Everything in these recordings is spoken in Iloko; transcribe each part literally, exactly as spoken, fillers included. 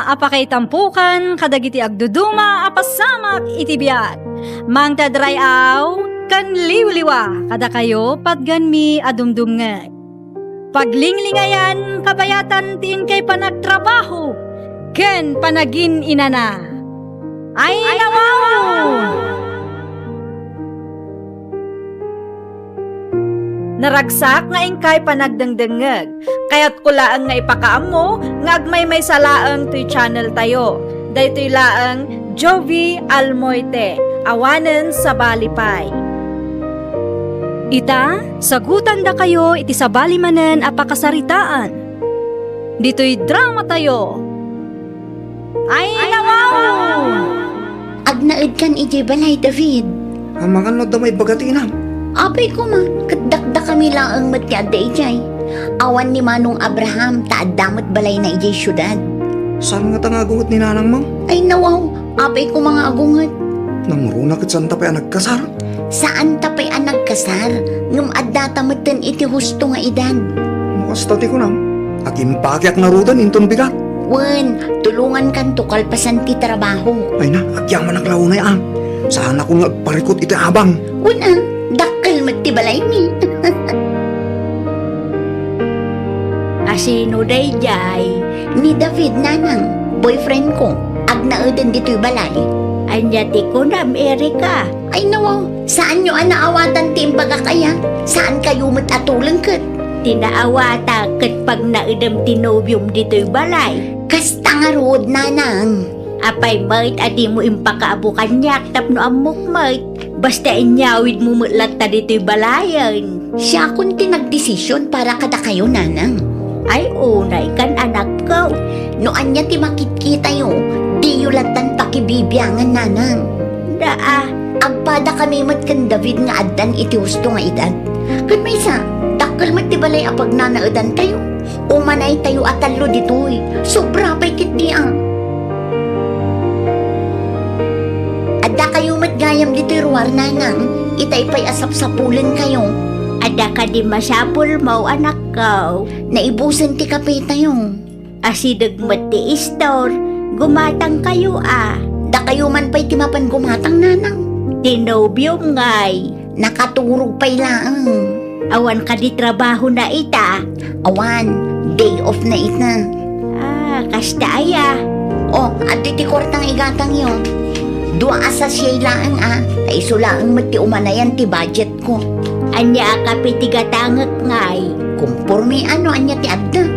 a pakaitampokan kadagiti agduduma a pasamak iti biag. Mangted ray-aw ken liwliwa kadakayo patgenmi a dumdumngeg. Paglinglingayan kabayatan ti inkay panagtrabaho ken panagin-inana. Ay, nawaw! Naragsak nga inkay panagdengdengngeg. Kayatko laeng nga ipakaammo nga agmaymaysa laeng toy channel tayo. Daytoy laeng Jovi Almoite, awanen sabali pay. Ita, sagutandakayo iti sabali manen a pakasaritaan. Ditoy drama tayo. Ay, nawaw! Agnaedkan idiay balay, David. Amangan no adda maibaga ti inam. Apay koma, ket dakdakami laeng met ti adda idiay. Awan ni Manong Abraham, ta adda met balayna idiay siudad. Saan ngata nga agunget ni nanangmo? Ay, nawaw, apay koma nga agunget. Nangruna ket saanta pay a nagkasar? Saanta pay a nagkasar, ngem addata metten iti husto nga edad. No kasta ti kunam, agimpakiak ngaruden inton bigat. Wen, tulongankanto kalpasan ti trabaho. Ay na, agyamanak la unay, a. Saanakon nga agparikut iti abang. Wen, a, dakkel met ti balaymi. Asino daydiay? Ni David, nanang, boyfriend ko. Agnaeden ditoy balay. Ania ti kunam, Erika? Ay, nawaw, saanyo a naawatan ti imbagak aya? Saankayo met a tuleng ket? Ti naawatak ket pagnaedem ti nobiom ditoy balay. Kasta ngarud, nanang. Apay met a dimo impakaabo kaniak tapno ammok met? Basta inyawidmo met latta ditoy balayen. Siakon ti nagdesisyon para kadakayo, nanang. Ay, unay kan, anakko. No ania ti makitkitayo, diyo lattan pakibibiangan, nanang. Daa. Agpadakami met ken David nga addan iti husto nga edad. Ken maysa, dakkel met ti balay a pagnanaedantayo. Umanaytayo a tallo ditoy. Sobra pay ketdi, a. Addakayo met gayam ditoy ruar, nanang. Itay pay a sapsapulenkayo. Adda kadi masapulmo, anakko? Naibusen ti kapetayo. Asideg met ti istor, gumatangkayo, a. Dakayo man pay ti mapan gumatang, nanang. Ti nobiom ngay? Nakaturog pay laeng. Awan kadi trabahona ita? Awan, day off na ita. Ah, kasta aya. O, adtoy ti kuarta nga igatangyo. Dua a sachet laeng, a, ta isu laeng met ti umanayan ti budget ko. Ania a kape ti gatangek ngay? Komporme no ania ti adda.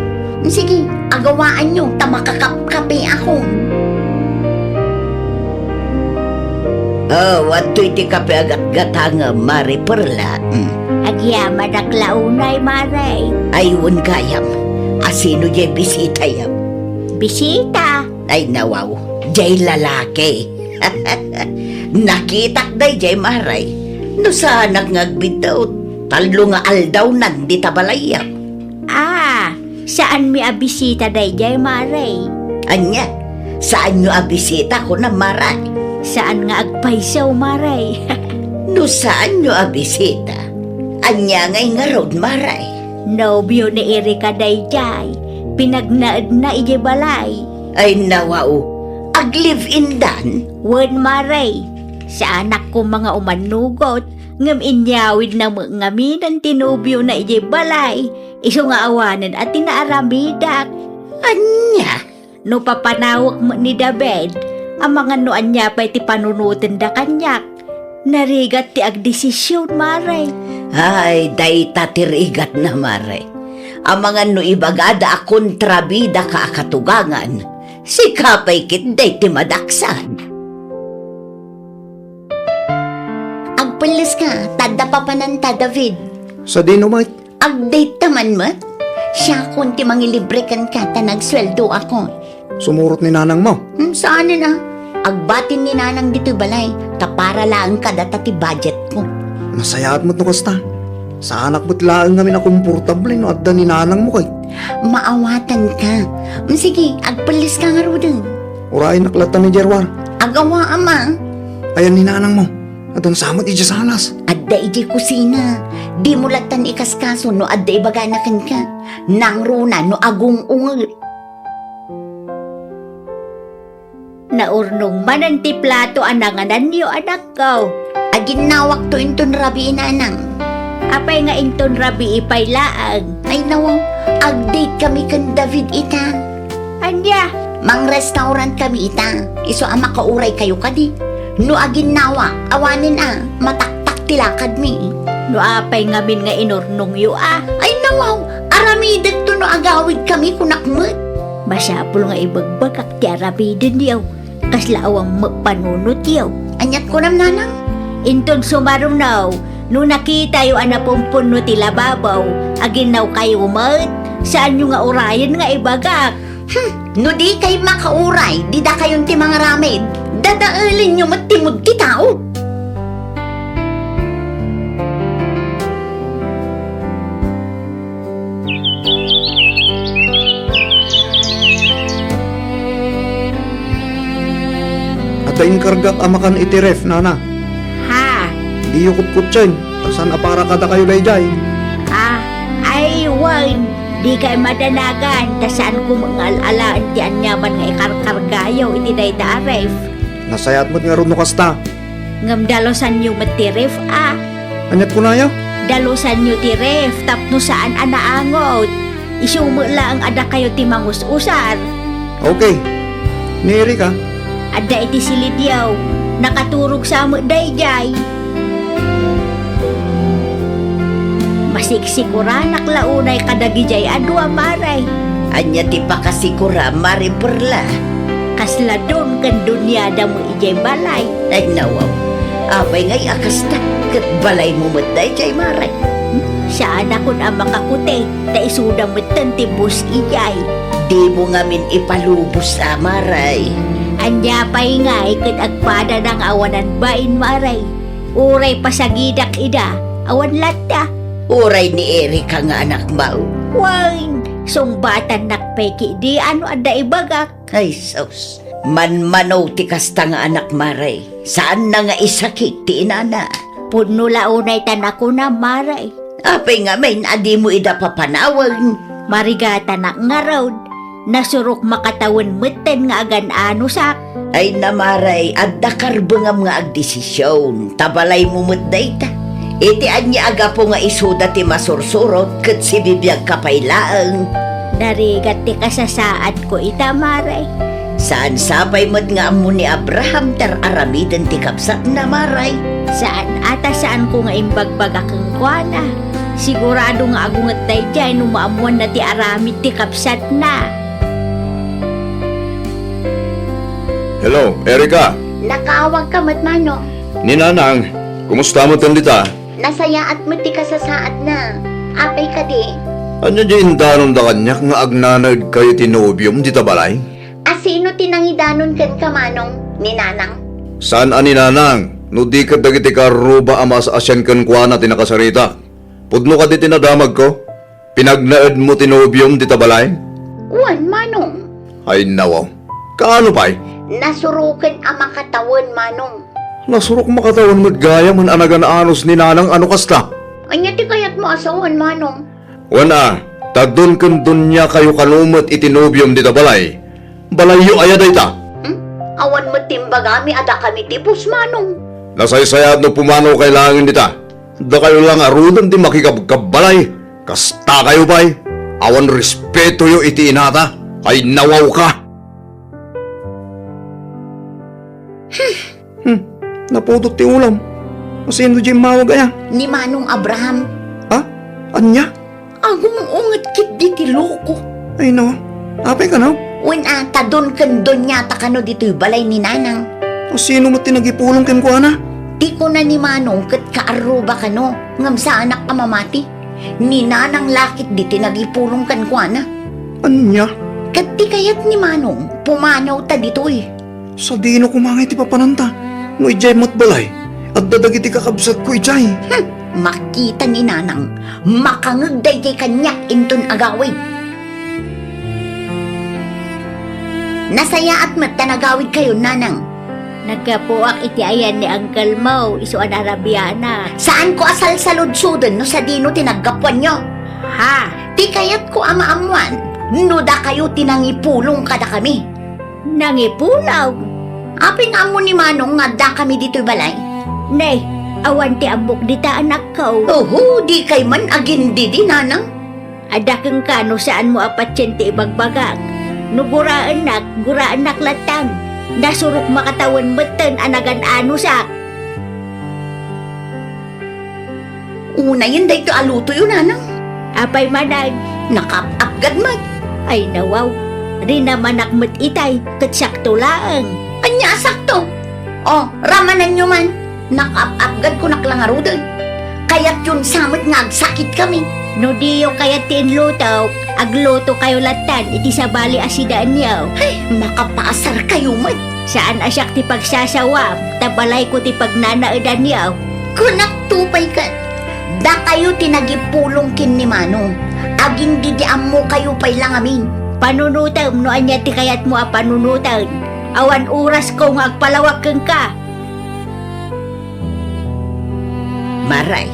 Sige, agawaanyo ta makakapkapeakon. O, adtoy ti kape a gatgatangem, Mare Perla. Mm. Agyamanak la unay, Mare. Ay, wen gayam. Asino diay bisitayam? Bisita? Ay, nawaw. Diay lalaki. Nakitak daydiay, Mare. No saanak nga agbiddut, tallo nga aldawnan dita balayyo. Ah, saanmi a bisita daydiay, Mare. Ania? Saanyo a bisita, kunam, Mare? Saan nga agpayso, Mare. No saanyo a bisita, ania ngay ngarud, Mare? Nobio ni Erika daydiay. Pinagnaedna idiay balay. Ay, nawaw. Ag-live-in dan? Wen, Mare. Saanak koma nga umannugot, ngem inyawidna met ngamin ti nobiona idiay balay, isu nga awanen a ti naaramidak. Ania? No papanawek met ni David, amangan no ania pay ti panunotenda kaniak. Narigat ti agdesision, Mare. Ay, dayta ti rigatna, Mare. Amangan no ibagada a kontrabidaka a katugangan, sika pay ketdi ti madaksan. Agpelleska, ta adda papananta, David. Sadino met? Agdayta man met? Siakon ti mangilibre kenka ta nagsueldoakon. Sumurot ni nanangmo? Hmm, saanen a. Agbatin ni nanang ditoy balay, ta para laeng kadata ti budgetko. Nasayaat met no kasta. Saanak met laeng ngamin a komportable no adda ni nanangmo ket. Maawatanka. Hmm, sige, agpelleska ngaruden. Uraynak latta ni Jerwar. Agawa, ama. Ayan ni nanangmo? Addan sa met idiay salas. Adda idiay kusina. Dimo lattan ikaskaso no adda ibagana kenka. Nangruna no agung-unget. Naurnong manen ti plato a nangananyo, anakko. Aginnawakto inton rabii, nanang. Apay nga inton rabii pay laeng? Ay, nawaw, agdate kami ken David ita. Ania? Mang-restaurant kami ita. Isu a makauraykayo kadi. No aginnawa, awanen a, mataktak ti lakadmi. No apay ngamin nga inurnongyo a? Ay, nawaw, aramidekto no agawidkami, kunak met. Masapul nga ibagbagak ti aramidenyo. Kasla awan met panunotyo. Aniat kunam, nanang? Inton sumaruno, no nakitayo a napunpunno ti lababaw, aginnawkayo met. Saanyo nga urayen nga ibagak. Hmm, no dikay makauray, didakayon ti mangaramid. Dadaelenyo met ti mud ti tao. Adda inkargak a makan iti ref, nana. Ha? Diyo kutkutsien, ta saan a para kadakayo daydiay. Ah, ay, wen, dikay madanagan, ta saanko met nga al-alaen ti aniaman nga ikarkargayo iti dayta a ref. Nasayaat met ngarud no kasta. Ngem dalusanyo met ti ref a. Aniat kunaya? Dalusanyo ti ref tapno saan a naangot. Isu met laeng a dakayo ti mangus-usar. Okay. Ni Erika? Adda iti silidyo. Nakaturog sa met daydiay. Masiksikuranak la unay kadagidiay a dua, Mare. Ania ti pakasikura, Mare Perla? Kasla don ken doniada met idiay balay. Ay, nawaw. Apay ngay a kasta? Ket balaymo met daydiay, Mare. Saanakon a makakuti, ta isuda metten ti bus idiay. Dimo ngamin ipalubos a, Mare. Ania pay ngay ket agpadana nga awanan bain, Mare. Uray pasagidak ida, awan latta. Uray ni Erika nga anakmo. Wen, sungbatannak pay kidi a no adda ibagak. Ay, sus. Manmano ti kasta nga anak, Mare. Saanna nga isakit ti inana. Pudno la unay ta nakuna, Mare. Apay ngamin a dimo ida papanawen? Marigatanak ngarud. Nasurok makatawen metten nga agan-anusak. Ay, Mare, adda karbengam nga agdesision, ta balaymo met dayta. Iti ania a gapu nga isuda ti masursurot ket sibibiagka pay laeng? Narigat ti kasasaadko ita, Mare. Saan sapay met nga ammo ni Abraham ti ar-aramiden ti kabsatna, Mare? Saan a ta saanko nga imbagbaga kenkuana. Sigurado nga agunget daydiay no maammoanna ti aramid ti kabsatna. Hello, Erika. Nakaawagka met, Manong. Ni Nanang, kumusta met dita? Nasayaat met ti kasasaadna. Apay kadi? Ania diay indanonda kaniak nga agnanaedkayo ti nobiom dita balay? A sino ti nangidanon kenka, Manong? Ni Nanang? Saan a ni Nanang, no di ket dagiti kaarruba a maas-asian kenkuana ti nakasaritak. Pudno kadi ti nadamagko? Pinagnaedmo ti nobiom dita balay? Wen, Manong. Ay, nawaw. Kaano pay? Nasuroken a makatawen, Manong. Nasurok makatawen met gayam a nagan-anus ni Nanang a no kasta? Ania ti kayatmo a sawen, Manong? Wen a, ta don ken doniakayo kano met iti nobiom dita balay. Balayyo aya dayta? Hmm? Awan met ti imbagami a dakami ti bus, Manong. Nasaysayaat no pumanawkay laengen dita. Dakayo la ngaruden ti makikabkabbalay. Kastakayo pay. Awan respetoyo iti inata. Ay, nawawka. Hmm, napudot ti ulam. Asino diay immawag aya? Ni Manong Abraham. Ha? Ania? Agung-unget ketdi ti loko. Ay, no. Apay kano? Wen a, ta don ken doniata kano ditoy balay ni Nanang. Asino met ti nagipulong kenkuana? Ti kuna ni Manong ket kaarruba kano, ngem saanak a mamati. Ni Nanang la ketdi ti nagipulong kenkuana. Ania? Ket ti kayat ni Manong, pumanawta ditoy. Sadino koma ngay ti papananta? No idiay met balay, adda dagiti kakabsatko idiay. Hmm, makita ni Nanang, makangeg daydiay kaniak inton agawid. Nasayaat met ta nagawidkayo, Nanang. Naggapuak iti ayan ni uncle mo, isu a narabiana. Saanko a salsaludsoden no sadino ti naggapuanyo. Ha? Ti kayatko a maammuan, no dakayo ti nangipulong kadakami. Nangipulong? Apay nga ammo ni Manong nga addakami ditoy balay? Nay, awan ti ammok dita, anakko. Oho, dikay man agindidi, nanang. Adda kenka no saanmo a patien ti ibagbagak. No guraennak, guraennak lattan. Nasurok makatawen metten a nagan-anusak. Unayen daytoy a lutoyo, nanang. Apay manen? Nakaap-apgad met. Ay, nawaw. Rinamanak met itay, ket siakto laeng. Ania a sakto? O, ramananyo man. Nakaap-apgad kunak la ngaruden. Kayatyon sa met nga agsakitkami. No diyo kayat ti inlutok, aglutokayo lattan iti sabali a sidaenyo. Ay, makapaasarkayo met. Saan a siak ti pagsasawam, ta balayko ti pagnanaedanyo. Kunak to pay ket, dakayo ti nagipulong ken ni Manong. Agindidi ammokayo pay la ngamin. Panunotem no ania ti kayatmo a panunoten. Awan orasko nga agpalawag kenka. Maray,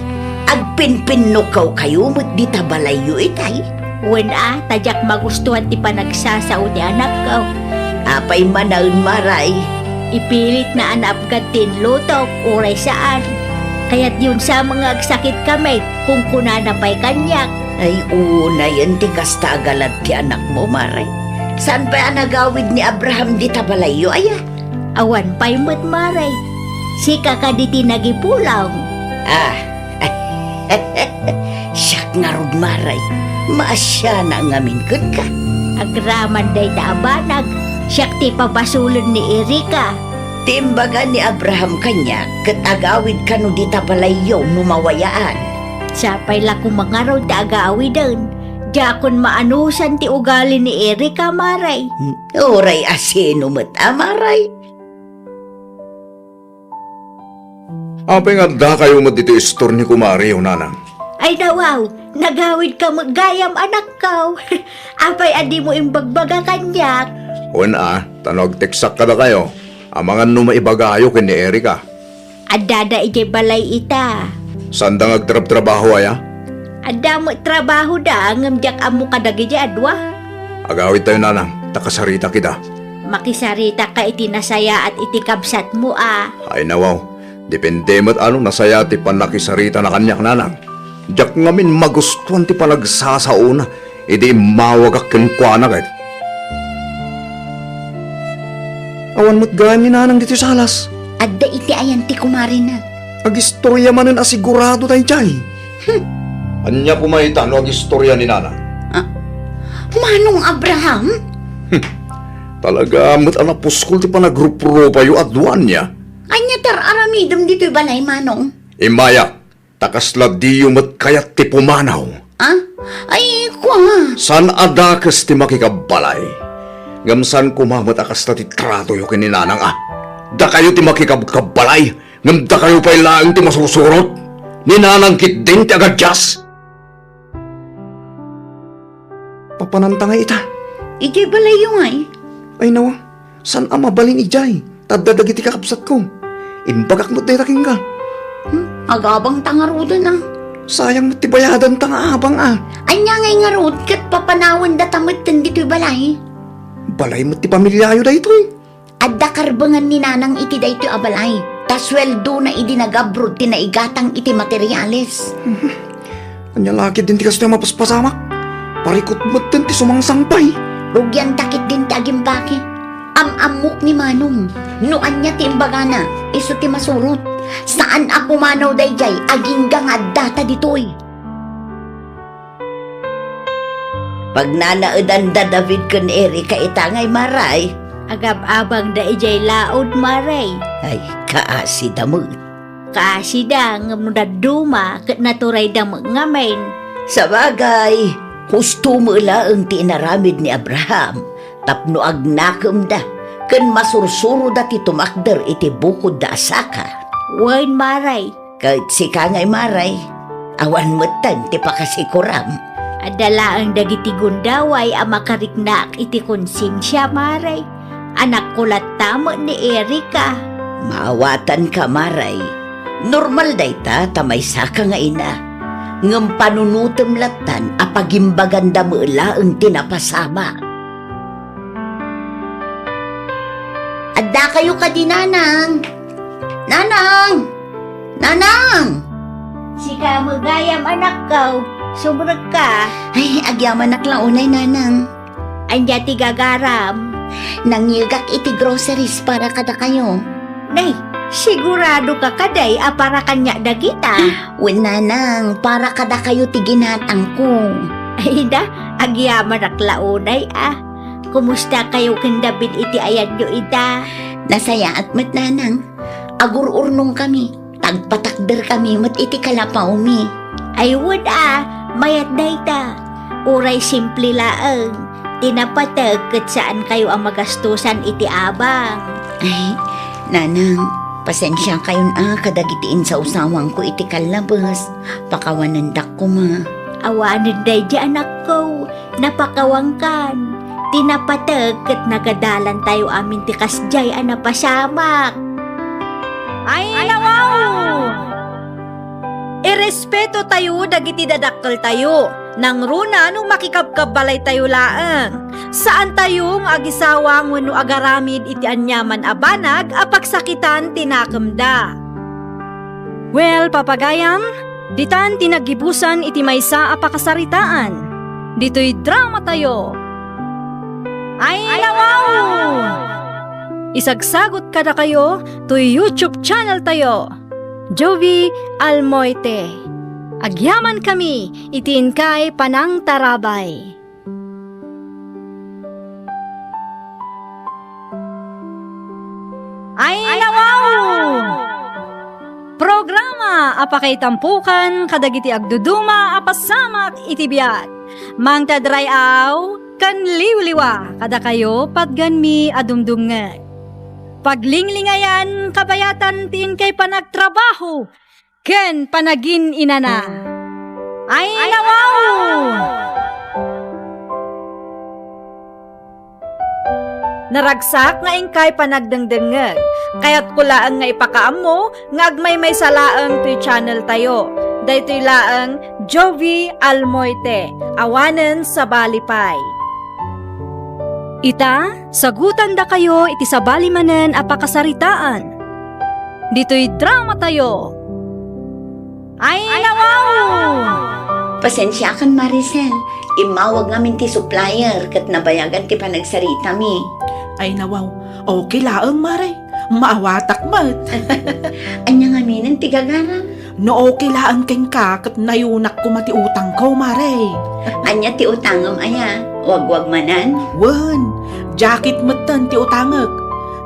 agpinpinnukawkayo met dita balayyo itay? Wen a, ta diak magustuhan ti panagsasao ti anakko. Apay manen, Maray? Ipilitna a naapgad ti inlutok, uray saan. Kayatyon sa met nga agsakitkami, kunkunana pay kaniak. Ay, unayen ti kasta a galad ti anakmo, Maray. Saan pay a nagawid ni Abraham dita balayyo, aya? Awan pay met, Maray. Sika kadi ti nagipulong. Ah, siak ngarud, Maray. Maasiana ngamin kenka. Agraman dayta a banag, siak ti pabasolen ni Erika. Ti imbaga ni Abraham kaniak ket agawid kano dita balayyo no mawayaan. Sapay la koma ngarud ti agawiden. Diakon maanusan ti ugali ni Erika, Maray. Hmm, uray a sino met a, Maray. Apay nga addakayo met ditoy istor ni kumariyo, nanang? Ay, nawaw, nagawidka met gayam, anakko. Apay a dimo imbagbaga kaniak? Wen a, ta no agteksak kadakayo, amangan no maibagayo ken ni Erika. Addada idiay balay ita. Saanda nga agtrabtrabaho, aya? Adda met trabahoda, ngem diak ammo kadagidi a dua. Agawidtayo, nanang, ta kasaritak ida. Makisaritaka iti nasayaat iti kabsatmo a. Ay, nawaw. Depende met a no nasayaat ti pannakisaritana kaniak, nanang. Diak ngamin magustuan ti panagsasaona idi immawagak kenkuana ket. Awan met gayam ni nanang ditoy salas. Adda iti ayan ti kumarina. Agistoria manen a sigurado daydiay. Hmm. Ania koma ita no agistoria ni nanang? Ah, Manong Abraham? Hmm. Talaga met a napuskol ti panagruprupayo a dua ania. Ania ti ar-aramidem ditoy balay, Manong? Immaya, ta kasla diyo met kayat ti pumanaw. Ah? Ay, kua. Saan a dakes ti makikabbalay. Ngem saan koma met a kasta ti tratoyo ken ni nanang a. Dakayo ti makikabkabbalay, ngem dakayo pay laeng ti masursurot. Ni nanang ketdin ti agadias. Papananta ngay ita? Idiay balayyo ngay? Ay, nawa, saan a mabalin idiay? Ta adda dagiti kakabsatko. Imbagak met dayta kenka. Hmm, agabangta ngaruden a. Sayang met ti bayadanta nga abang a. Ania ngay ngarud ket papanawendata metten ditoy balay? Balay met ti pamiliayo daytoy. Adda karbengan ni nanang iti daytoy a balay, ta sueldona idi nagabrod ti naigatang iti materiales. Ania la ketdin ti kastoy a mapaspasamak? Parikut metten ti sumangsangpay. Rugianta ketdin ti agimbaki. Am-ammok ni Manong, no ania ti imbagana, isu ti masurot. Saan a pumanaw daydiay, agingga nga addata ditoy. Pagnanaedan da David ken Erika ita ngay, Maray. Agab-abangda idiay laod, Maray. Ay, kaasida met. Kaasida, ngem no dadduma, ket naturayda met ngamin. Sabagay, husto met laeng ti inaramid ni Abraham tapno agnakemda ken masursuroda ti tumakder iti bukodda a saka. Wen, Maray. Ket sika ngay, Maray, awan metten ti pakasikuram. Adda laeng dagiti gundaway a makariknaak iti konsensia, Maray. Anakko latta met ni Erika. Maawatanka, Maray. Normal dayta ta maysaka nga ina. Ngem panunotem lattan a pagimbaganda met laeng ti napasamak. Dakayo kadi, Nanang? Nanang! Nanang! Sika met gayam, anakko. Sumrekka. Ay, agyamanak la unay, Nanang. Ania ti gagaram? Nangngegak iti groceries para kadakayo. Nay, siguradoka kadi a para kaniak dagita? Wen, Nanang, para kadakayo ti ginatangko. Ay da, agyamanak la unay a. Kumustakayo ken David iti ayanyo ita? Nasayaat met, Nanang. Agur-urnongkami, tagpatakderkami met iti kalapawmi. Ay wen a, mayat dayta. Uray simple laeng. Ti napateg ket saankayo a magastosan iti abang. Ay, Nanang, pasensiakayon a kadagiti insawsawangko iti kallabes. Pakawanendak koma. Awanen daydi, anakko. Napakawankan. Ti napateg ket nagadalantayo amin ti kasdiay a napasamak. Ay, nawaw! Irespetotayo dagiti dadakkeltayo. Nangruna no makikabkabbalaytayo laeng. Saantayo nga agisawang wenno agaramid iti aniaman a banag a pagsakitan ti nakemda. Well, papagayam, ditan ti naggibusan iti maysa a pakasaritaan. Ditoy dramatayo. Ay, nawaw! Isagsagut kadakayo toy YouTube channeltayo, Jovi Almoite. Agyamankami iti inkay panangtarabay. Ay, nawaw! Programa a pakaitampokan kadagiti agduduma a pasamak iti biag. Mangted ray-aw ken liwliwa kadakayo patgenmi a dumdumngeg. Paglinglingayan kabayatan ti inkay panagtrabaho ken panagin-inana. Ay, nawaw! Naragsak nga inkay panagdengdengngeg. Kayatko laeng nga ipakaammo nga agmaymaysa laeng toy channeltayo. Daytoy laeng Jovi Almoite, awanen sabali pay. Ita, sagutandakayo iti sabali manen a pakasaritaan. Ditoy dramatayo. Ay, nawaw! Pasensiakan, Maricel. Immawag ngamin ti supplier ket nabayagan ti panagsaritami. Ay, nawaw. Okay laeng, Mare. Maawatak met. Ania ngaminen ti gagaram? No okay laeng kenka, ket nayunak koma ti utangko, Mare. Ania ti utangem aya? Wagwag manen? Wen, jacket metten ti utangek.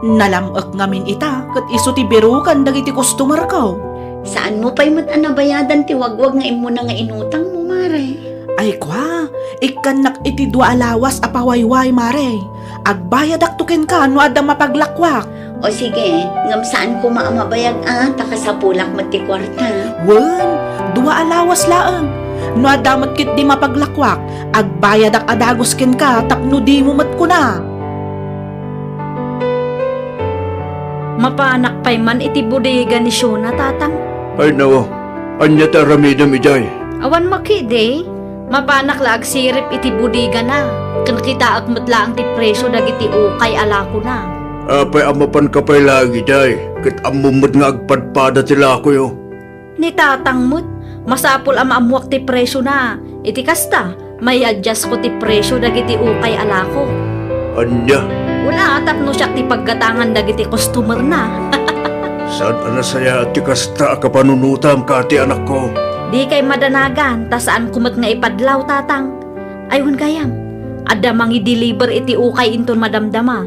Nalam-ek ngamin ita, ket isu ti biruken dagiti customerko. Saanmo pay met a nabayadan ti wagwag nga immuna nga inutangmo, Mare? Ay kua, ikkannak iti dua a lawas a pawayway, Mare. Agbayadakto kenka no adda mapaglakwak. O sige, ngem saan koma a mabayag a, ta kasapulak met ti kuarta. Wen, dua a lawas laeng. No adda met ketdi mapaglakwak, agbayadak a dagus kenka tapno dimo met kuna. Mapanak pay man iti bodega ni Shona, Tatang? Ay, nawa. Ania ti aramidem idiay? Awan makidi. Mapanak la agsirip iti bodegana, ken kitaek met laeng ti presio dagiti ukay a lakona. Apay a mapanka pay laeng idiay, ket ammom met nga agpadpada ti lakoyo? Ni Tatang met, masapul a maammoak ti presiona. Iti kasta, may-adjust-ko ti presio dagiti ukay a lako. Ania? Wala, tapno siak ti paggatangan dagiti customerna. Saan a nasayaat ti kasta a kapanunotam, Kati, anakko? Dikay madanagan, ta saanko met nga ipadlaw, Tatang. Ay, wen gayam, adda mangi-deliver iti ukay inton madamdama.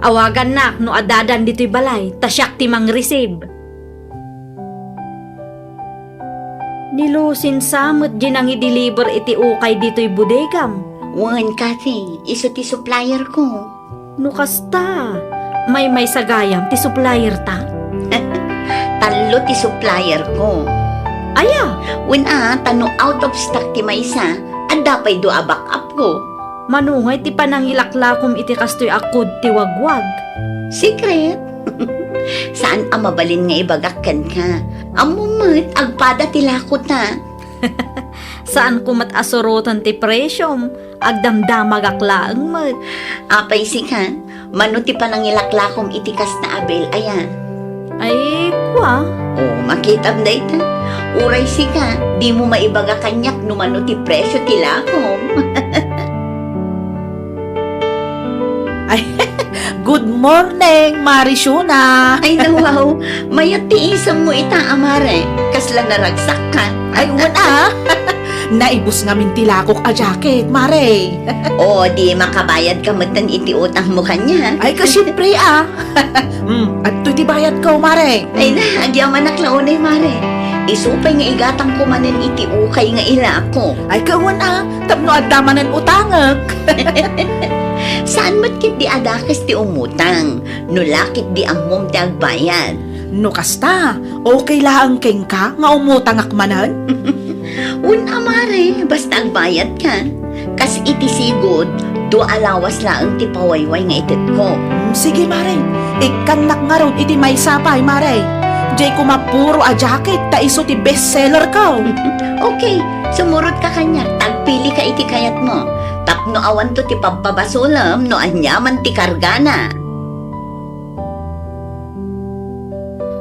Awagannak no addadan ditoy balay, ta siak ti mangreceive. Ni Lucinsa met di nangi-deliver iti ukay ditoy bodegam. Wen, Kathy, isu ti supplierko. No kasta, maymaysa gayam ti supplierta? Tallo ti supplierko. Aya? Wen a, ta no out of stock ti maysa, adda pay dua a backupko. Mano ngay ti panangilaklakom iti kastoy a code ti wagwag? Secret. Saan a mabalin nga ibagak kenka. Ammom met, agpada ti lakota. Saanko met a suroten ti presiom, agdamdamagak laeng met. Apay sika, Mano ti panangilaklakom iti kasta a bill aya? Ay, kua. O, makitam dayta. Uray sika, dimo maibaga kaniak no mano ti presio ti lakom. Ay, good morning, Mari Shona. Ay, nawaw. Mayat ti isemmo ita, a mare. Kasla naragsakka. Ay, wen a. Naibus ngamin ti lakok a jacket, mare. O, di makabayadka metten iti utangmo kaniak. Ay, ka, siempre a. Hmm, adtoy ti bayadko, mare. Ay na, agyamanak la unay, mare. Isu pay nga igatangko manen iti ukay nga ilako. Ay, ka, wen a. Tapno adda manen utangek. Saan met ketdi a dakes ti umutang, no la ketdi ammom ti agbayad? No kasta, okay laeng kenka nga umutangak manen? Wen a, mare, basta agbayadka. Kas iti sigud, dua a lawas laeng ti pawayway nga itetko. Mm, sige, mare. Ikkannak ngarud iti maysa pay, mare. Diay koma puro a jacket ta isu ti best seller ko. Okay, sumurotka kaniak, ta agpilika iti kayatmo. Tapno awanto ti pabpabasolem no aniaman ti kargana.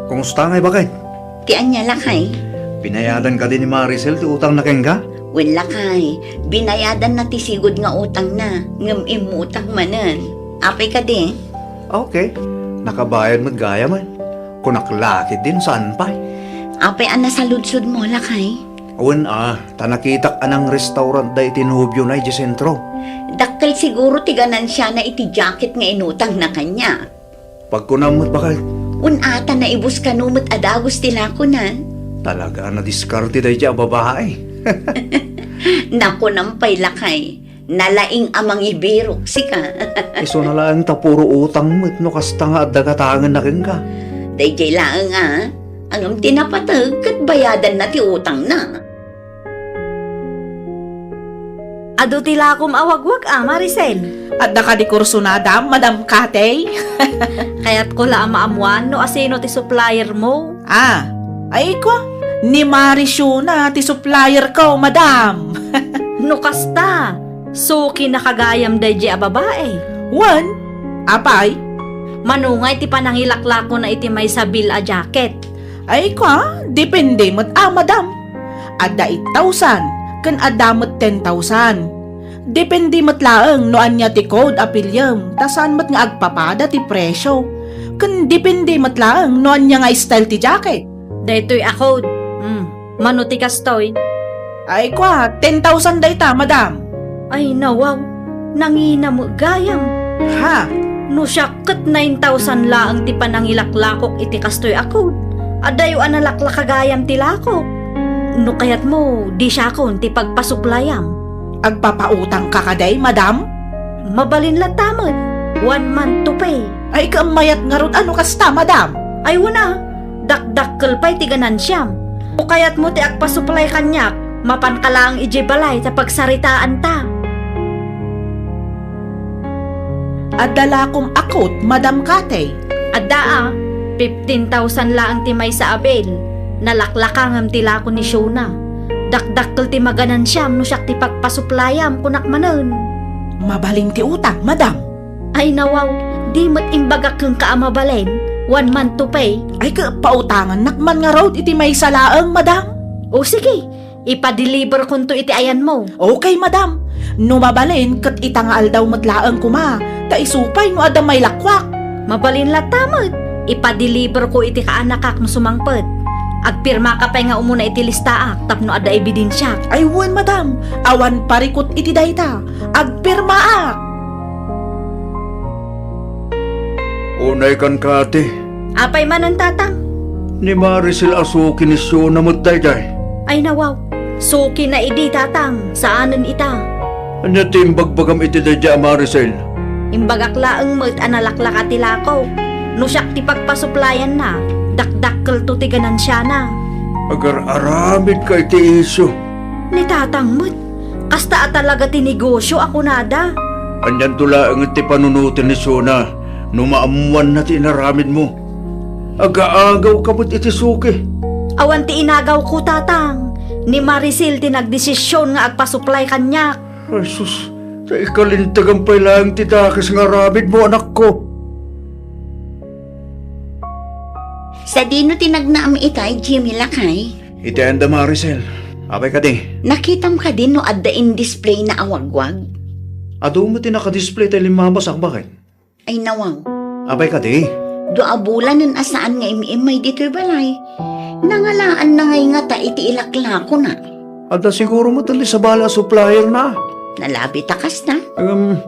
Kumusta ngay, baket? Ti ania, lakay? Binayadan kadi ni Maricel ti utangna kenka? Wen, lakay, binayadanna ti sigud nga utangna, ngem immutang manen. Apay kadi? Okay. Nakabayad met gayamen. Kunak la ketdin saan pay. Apay a nasaludsodmo, lakay? Wen a, ta nakitak a nangrestaurant daytoy nobiona idiay sentro. Dakkel siguro ti ganansiana iti jacket nga inutangna kaniak. Pagkunam met, baket. Wen a, ta naibus kano met a dagus ti lakona. Talaga a nadiskarte daydiay a babai. Nakunam pay, lakay. Nalaing a mangibirok, sika. Isuna laeng ta puro utang met no kasta nga adda gatangenna kenka. Daydiay laeng a, ngem ti napateg ket bayadanna ti utangna. Adu ti lakom a wagwag a, Maricel? Adda kadi kursunada, Madam Katey? Kayatko la a maammoan no asino ti supplier mo. Ah, ay ko, ni Maricel na ti supplier ko, Madam. No kasta, sukinaka gayam daydiay a babai. Wen, apay? Mano ngay ti panangilaklakona iti maysa bill a jacket? Ay ko, depende met a, Madam. Adda eight thousand, ken adda met ten thousand. Depende met laeng no ania ti code a piliem, ta saan met nga agpapada ti presio. Ken depende met laeng no ania nga style ti jacket. Daytoy a code. Hmm, mano ti kastoy? Ay kwa, ten thousand dayta, madam. Ay, nawaw. Nangina met gayam. Ha? No siak ket nine thousand laeng ti panangilaklakok iti kastoy a code. Adayo a nalaklaka gayam ti lakok. No kayatmo, di siakon ti pagpasuplayam. Agpapautangka kadi, madam? Mabalin latta met. One month to pay. Ay, ket mayat ngarud a no kasta, madam. Ay, wen a. Dakdakkel pay ti ganansiam. No kayatmo ti agpasuplay kaniak, mapanka laeng idiay balay ta pagsaritaanta. Adda lakom a code, Madam Katey? Adda a, fifteen thousand laeng ti maysa a bill. Nalaklaka ngem ti lako ni Shona. Dakdakkel ti maganansiam no siak ti pagpasuplayam, kunak manen. Mabalin ti utang, madam. Ay, nawaw, di met imbagak kenka a mabalin, one month to pay. Ay, ket pautangannak man ngarud iti maysa laeng, madam. O, sige, ipadeliverkonto iti ayanmo. Okay, madam. No mabalin, ket ita nga aldaw met laeng koma, ta isu pay no adda mailakuak. Mabalin latta met. Ipadeliverko iti kaanakak no sumangpet. Agpirmaka pay nga umuna iti listaak tapno adda ebidensiak. Ay, wen, madam. Awan parikut iti dayta. Agpirmaak. Unay kan, Kati. Apay manen, Tatang? Ni Maricel a suki ni Shona met daydiay. Ay, nawaw. Sukina idi, Tatang. Saanen ita. Ania ti imbagbagam iti daydiay a Maricel? Imbagak laeng met a nalaklaka ti lako. No siak ti pagpasuplayanna, dakdakkelto ti ganansiana. Agar-aramidka iti isyu. Ni Tatang met. Kasta a talaga ti negosyo a kunada. Anianto laeng ti panunoten ni Shona no maammoanna ti inaramidmo? Agaagawka met iti suki. Awan ti inagawko, Tatang. Ni Maricel ti nagdesision nga agpasuplay kaniak. Ay, sus, Ta ikalintegan pay laeng ti dakes nga aramidmo, anakko. Sadino ti nagnaam itay, Jimmy, lakay? Iti ayanda, Maricel. Apay kadi? Nakitam kadi no adda in-display na awagwag? Adu met ti naka-display tay limmabasak, baket? Ay, nawaw. Apay kadi? Dua a bulanen a saan nga im-immay ditoy balay. Nangalaanna ngay ngata iti ilaklakona. Adda siguro met ti sabali a supplier na. Nalabi ta kasta. Ngem,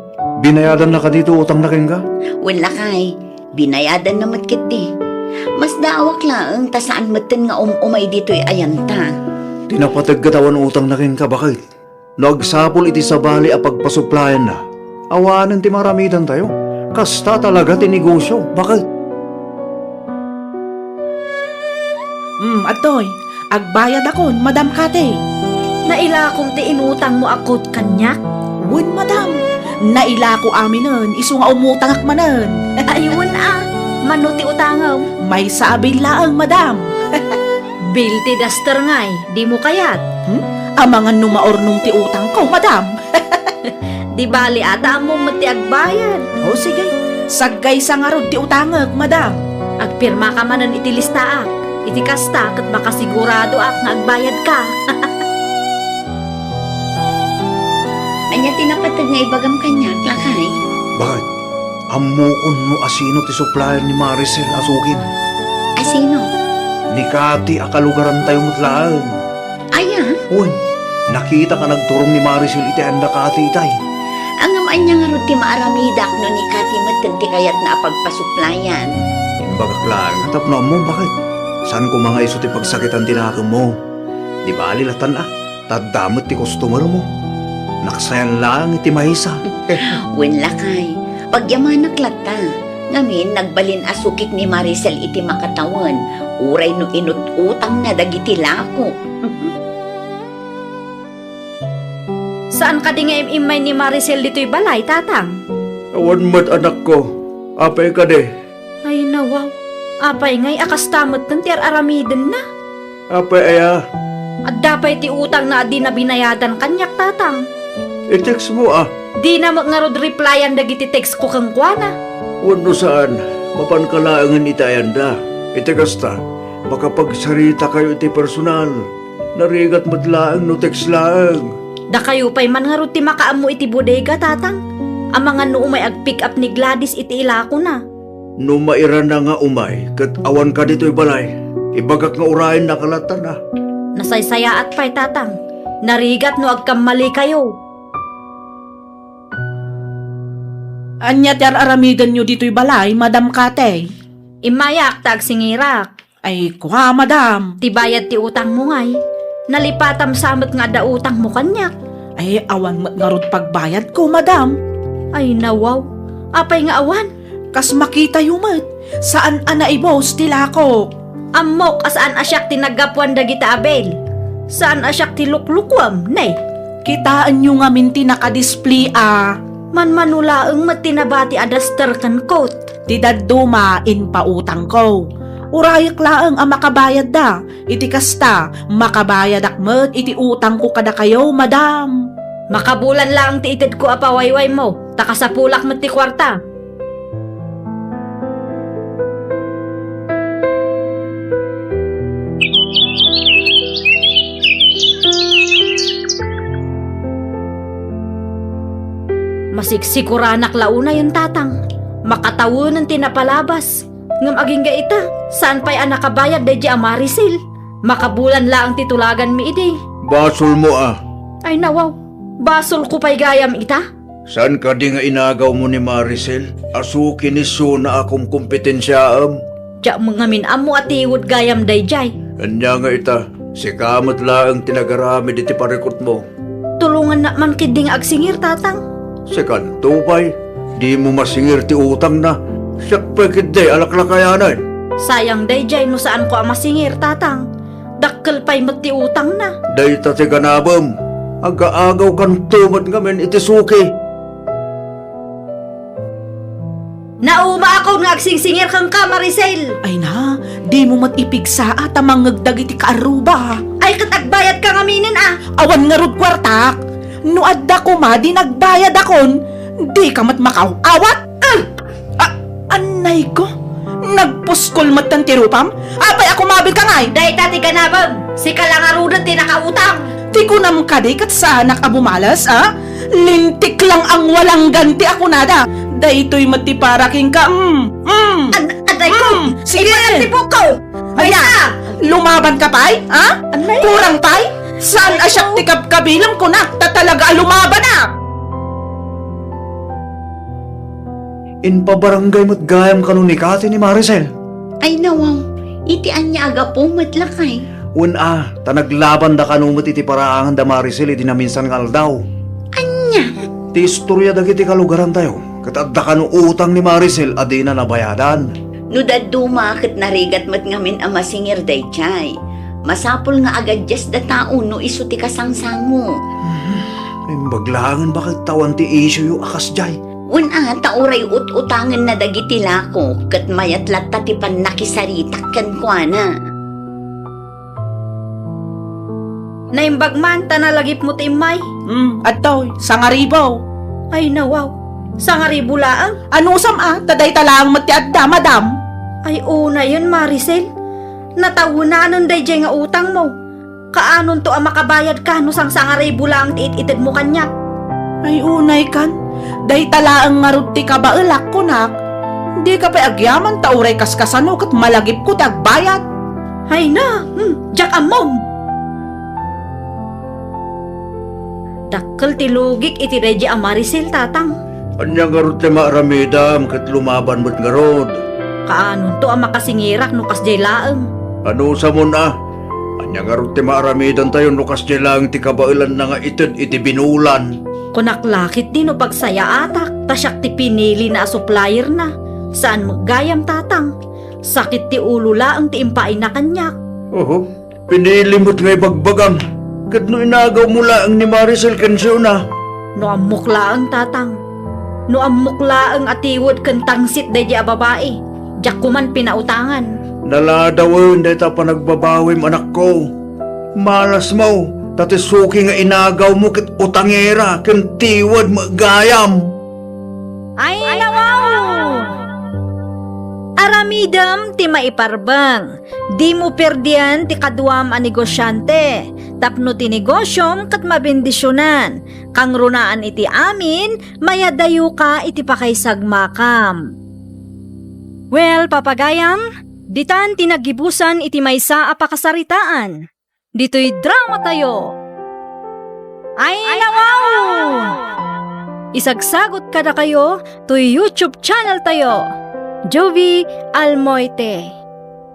binayadan na kadi ti utang na kenka? Wen lakay, binayadan na met ketdi. Masdaawak laeng ta saan metten nga um-umay ditoy ayanta. Ti napateg ket awan utang na kenka, baket. No agsapul iti sabali a pagpasuplayanna, awanen ti maaramidantayo. Kasta talaga ti negosio. Baket? Hmm, adtoy. Agbayadakon, Madam Kati. Nailakom ti inutangmo a coat kaniak? Wen, madam. Nailako aminen, isu nga umutangak manen. Ay, wen a. Mano ti utangem? Maysa a bill laeng, madam. Bill ti duster ngay, dimo kayat? Hmm? Amangan no maurnong ti utangko, madam. Di bali a, ta ammom met ti agbayad. O, sige. Saggaysa ngarud ti utangek, madam. Agpirmaka manen iti listaak. Iti kasta, ket makasiguradoak nga agbayadka. Ania ti napateg nga ibagam kaniak, lakay? Baket? Ammokon no asino ti supplier ni Maricel a sukim. Asino? Ni Kati a kalugarantayo met laeng. Aya? Wen, nakitak a nagturong ni Maricel iti ayanda Kati itay. Ngem ania ngarud ti maaramidak no ni Kati metten ti kayatna a pagpasuplayan? Imbagak laeng a tapno ammom, baket? Saan koma nga isu ti pagsakitan ti nakemmo. Di bali, latan a. Ta adda met ti customermo. Naksayan laeng iti maysa. Wen lakay, pagyamanak latta. Ngamin, nagbalin a sukik ni Maricel iti makatawen, uray no inut-utangna dagiti lako. Saan kadi nga im-immay ni Maricel ditoy balay, Tatang? Awan met, anakko. Apay kadi? Ay, nawaw. Apay ngay a kasta metten ti ar-aramidenna? Apay aya? Adda pay ti utangna a dina binayadan kaniak, Tatang. I-text mo, a. Dina met ngarud replyan dagiti text ko kenkuana. Wenno saan, mapanka laengen iti ayanda. Iti kasta, makapagsaritakayo iti personal. Narigat met laeng no text laeng. Dakayo pay man ngarud ti makaammo iti bodega, Tatang. Amangan no umay ag-pick up ni Gladys iti ilakona. No mairana nga umay ket awanka ditoy balay, ibagak nga urayennaka latta. Nasaysayaat pay, Tatang. Narigat no agkammalikayo. Ania ti ar-aramidenyo ditoy balay, Madam Katey? Immayak ta agsingirak. Ay, kua, madam. Ti bayad ti utangmo ngay. Nalipatam sa met nga adda utangmo kaniak. Ay, awan met ngarud pagbayadko, madam. Ay, nawaw. Apay nga awan? Kas makitayo met, saan a naibus ti lakok. Ammok a saan a siak ti naggapuan dagita a bill. Saan a siak ti luklukuem, ne? Kitaenyo ngamin ti nakadisplay a. Manmano laeng met ti nabati a duster ken coat. Ti dadduma, impautangko. Urayek laeng a makabayadda. Iti kasta, makabayadak met iti utangko kadakayo, madam. Makabulan laeng ti itedko a pawaywaymo, ta kasapulak met ti kuarta. Masiksikuranak la unayen, Tatang. Makatawenen ti napalabas. Ngem agingga ita, saan pay a nakabayad daydiay a Maricel. Makabulan laeng ti tulaganmi idi. Basolmo a. Ay, nawaw. Basolko pay gayam ita? Saan kadi nga inagawmo ni Maricel a suki ni Shona a kumkompetensiaem? Diak met ngamin ammo a tiwed gayam daydiay. Ania nga ita, sika met laeng ti nagaramid iti parikutmo. Tulongannak man ketdi nga agsingir, Tatang. Sikanto pay, dimo masingir ti utangna. Siak pay ketdi a laklakayanen. Sayang daydiay no saanko a masingir, Tatang. Dakkel pay met ti utangna. Dayta ti ganabem. Agaagawkanto met ngamin iti suki. Naumaakon nga agsingsingir kenka, Maricel. Ay na, dimo met ipigsa a ta mangngeg dagiti kaarruba. Ay, ket agbayadka ngaminen a. Awan ngarud kuartak. No adda koma di nagbayadakon, dika met makaaw-awat. Ah! Ah, anay ko, nagpuskol metten ti rupam? Apay a kumabilka ngay? Dayta ti ganabem, sika la ngaruden ti nakautang. Ti kunam kadi ket saanak a bumales, a? Lintik lang ang walang ganti a kunada. Daytoy met ti para kenka, mm, mm. Ad-, aday ko! Mm, sige. Ipanan ti buko! Ania, lumaban ka pay, ha? Anay? Kurang pay? Saan a siak ti kabkabilem kunak ta talaga a lumabanak? Impabarangay met gayam kano ni Kati ni Maricel. Ay, nawaw, iti ania a gapu met lakay? Wen a, ta naglabanda kano met iti paraangan da Maricel iti naminsan nga aldaw. Ania? Ti istoria dagiti kalugarantayo, ket adda kano utang ni Maricel a dina nabayadan. No dadduma ket narigat met ngamin a masingir daydiay. Masapul nga agadiasda tao no isu ti kasangsango. Imbag laengen baket ta awan ti isioyo a kasdiay. Wen a, ta uray ut-utangenna dagiti lako ket mayat latta ti pannakisaritak kenkuana. Naimbag man ta nalagipmo ti immay. Hmm, adtoy, sangaribu. Ay, nawaw. Sangaribu laeng? Anusam a, ta dayta laeng met ti adda, madam. Ay, unayen, Maricel. Natawenanen daydiay nga utangmo. Kaanonto a makabayadka no sangsangaribu laeng ti it-itedmo kaniak? Ay, unay kan. Dayta laeng ngarud ti kabaelak, kunak. Dika pay agyaman ta uray kaskasano ket malagipko ti agbayad. Ay na, hmm, diak ammom. Dakkel ti lugik iti daydiay a Maricel, tatang. Ania ngarud ti maaramidam ket lumaban met ngarud? Kaanonto a makasingirak no kasdiay laeng? Anusamon a? Ania ngarud ti maaramidantayo no kasdiay laeng ti kabaelanna nga ited iti binulan? Kunak la ketdi no pagsayaatak, ta siak ti pinilina a supplierna. Saan met gayam, tatang. Sakit ti ulo laeng ti impaayna kaniak. Oho. Pinili met nga ibagbagam, ket no inagawmo laeng ni Maricel ken Siona. No ammok laeng, tatang. No ammok laeng a tiwed ken tangsit daydiay a babai, diak koman pinautangan. Naladawen dayta a panagbabawim, anakko. Malasmo, ta ti suki nga inagawmo ket utangera ken tiwed met gayam. Ay, nawaw! Aramidem ti maiparbeng. Dimo perdien ti kaduam a negosiante, tapno ti negosiom ket mabendisionan. Kangrunaan iti amin, mayadayoka iti pakaisagmakam. Well, papagayam, ditan ti naggibusan iti maysa a pakasaritaan. Ditoy dramatayo. Ay, nawaw! Isagsagot kadakayo toy YouTube channel tayo, Jovie Almoite.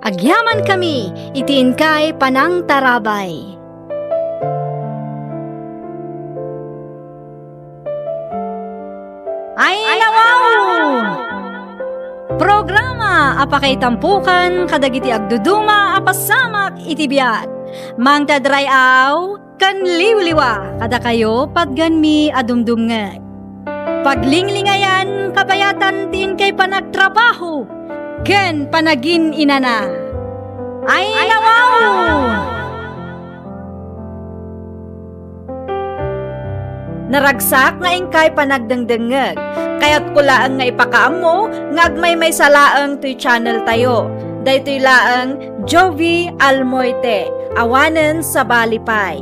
Agyamankami iti inkay panangtarabay. Ay, nawaw! Programa a pakaitampokan kadagiti agduduma a pasamak iti biag. Mangted ray-aw ken liwliwa kadakayo patgenmi a dumdumngeg. Paglinglingayan, kabayatan ti inkay panagtrabaho ken panagin-inana. Ay, nawaw! Naragsak nga inkay panagdengdengngeg. Kayatko laeng nga ipakaammo nga agmaymaysa laeng toy channel tayo. Daytoy laeng Jovie Almoite, awanen sabali pay.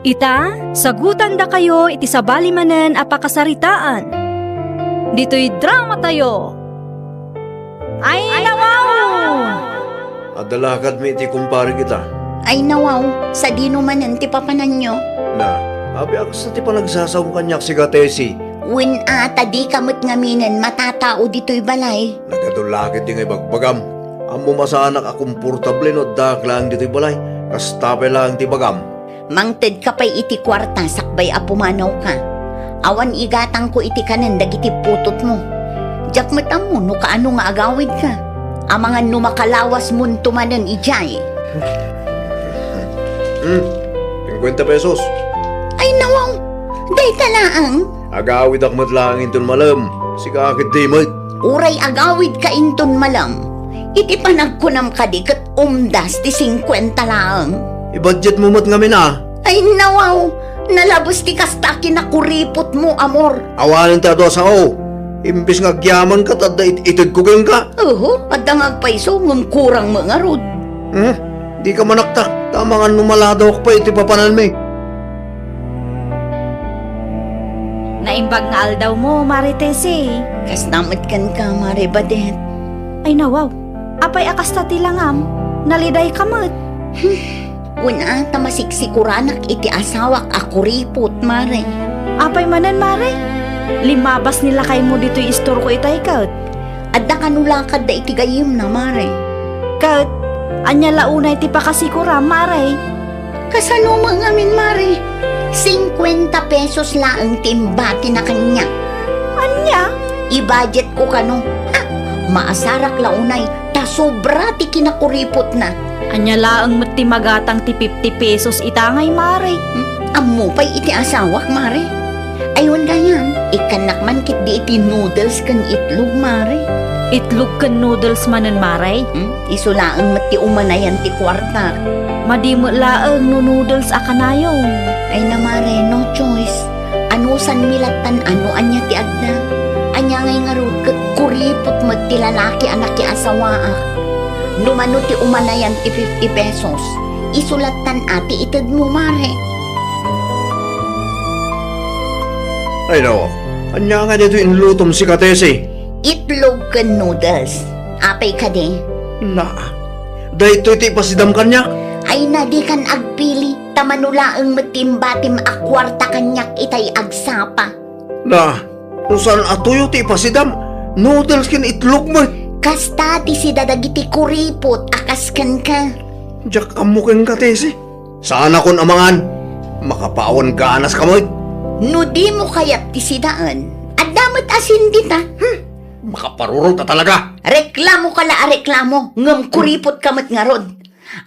Ita, sagutandakayo iti sabali manen a pakasaritaan. Ditoy dramatayo. Ay, nawaw! Adda la kadmi iti kumparik ita. Ay, nawaw, sadino manen ti papananyo? Na, apay a kasta ti panagsasaom kaniak, siga Tessie? Wen a, ta dika met ngaminen matatao ditoy balay. Nagadu la ketdi nga ibagbagam. Ammom a saanak a komportable no addaak laeng ditoy balay. Kasta pay laeng ti ibagam. Mangtedka pay iti kuarta sakbay a pumanawka. Awan igatangko iti kanen dagiti putotmo. Diak met ammo no kaano nga agawidka. Amangan no makalawasmonto manen idiay. Hmm, singkuenta pesos. Ay, nawaw, dayta laeng. Agawidak met laeng inton malem. Sika ketdi met. Uray agawidka inton malem, iti panagkunam kadi ket umdas ti singkuenta laeng. I-budgetmo met ngamin a. Ay, nawaw, Nalabes ti kasta a kinakuripotmo, amor. Awanen ti adu a sao. Imbes nga agyaman ket adda it-itedko kenka. Oho, adda nga agpayso ngem kurang met ngarud. Hmm? Dika manaktak, ta amangan no maladawak pay iti papananmi. Naimbag nga aldawmo, Mare Tessie. Kasta met kenka, Mare Badet. Ay, nawaw. Apay a kasta ti langam? Nalidayka met. Kuna ta masiksikuranak iti asawak a kuripot, Mare. Apay manen, Mare? Limmabas ni lakaymo ditoy istorko itay ket. Adda kano lakadda iti gayyemna, Mare. Ket, ania la unay ti pakasikuram, Mare? Kasano met ngamin, Mare? Singkuenta pesos laeng ti imbatina kaniak. Ania? I-budgetko kano. Ah, maasarak la unay ta sobra ti kinakuripotna. Ania laeng met ti magatang ti fifty pesos ita ngay, Mare? Hmm? Ammo pay iti asawak, Mare. Ay, wen gayam, ikkannak man ketdi iti noodles ken itlog, Mare. Itlog ken noodles manen, Mare? Hmm? Isu laeng met ti umanayan ti kuarta. Madi met laeng no noodles a kanayon. Ay na, Mare, no choice. Anusanmi lattan a no ania ti adda. Ania ngay ngarud ket kuripot met ti lalaki a nakiasawaak. No mano ti umanayan ti fifty pesos, isu lattan a ti itedmo, Mare. Ay, no. Ania nga ditoy inlutom, Mare Tessie? Itlog ken noodles. Apay kadi? Na, daytoy ti ipasidam kaniak? Ay na, dikan agpili, ta mano laeng met ti imbatim a kuarta kaniak itay agsapa. Na, no saan a tuyo ti ipasidam, noodles ken itlog met. Kasta ti sida dagiti kuripot a kas kenka. Diak ammo kenka, Tessie. Saanakon a mangan. Makapawan ganas ka met. No dimo kayat ti sidaen, adda met asin dita. Hmm. Makaparurot a talaga. Reklamoka la a reklamo, ngem kuripotka met ngarud.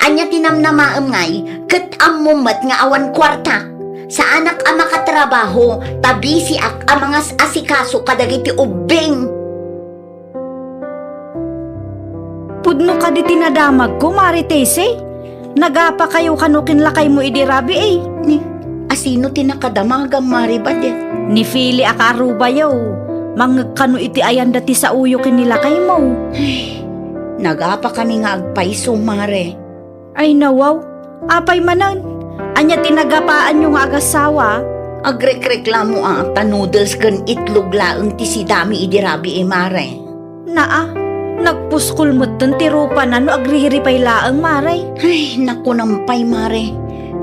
Ania ti namnamaem ngay, ket ammom met nga awan kuarta. Saanak a makatrabaho, ta bisiak a mangas-asikaso kadagiti ubbing. Pudno kadi ti nadamagko, Mare Tessie? Nagapakayo kano ken lakaymo idi rabii? Ni, asino ti nakadamagam, Mare Badet? Ni Fili a kaarubayo. Mangngeg kano iti ayanda ti saoyo ken ni lakaymo. Ay, nagapakami nga agpayso, Mare. Ay, nawaw. Apay manen? Ania ti nagapaanyo nga agassawa? Agrekreklamo a ta noodles ken itlog laeng ti sidami idi rabii, Mare. Naa, nagpuskol metten ti rupana no agriripay laeng, Mare. Ay, nakunam pay, Mare.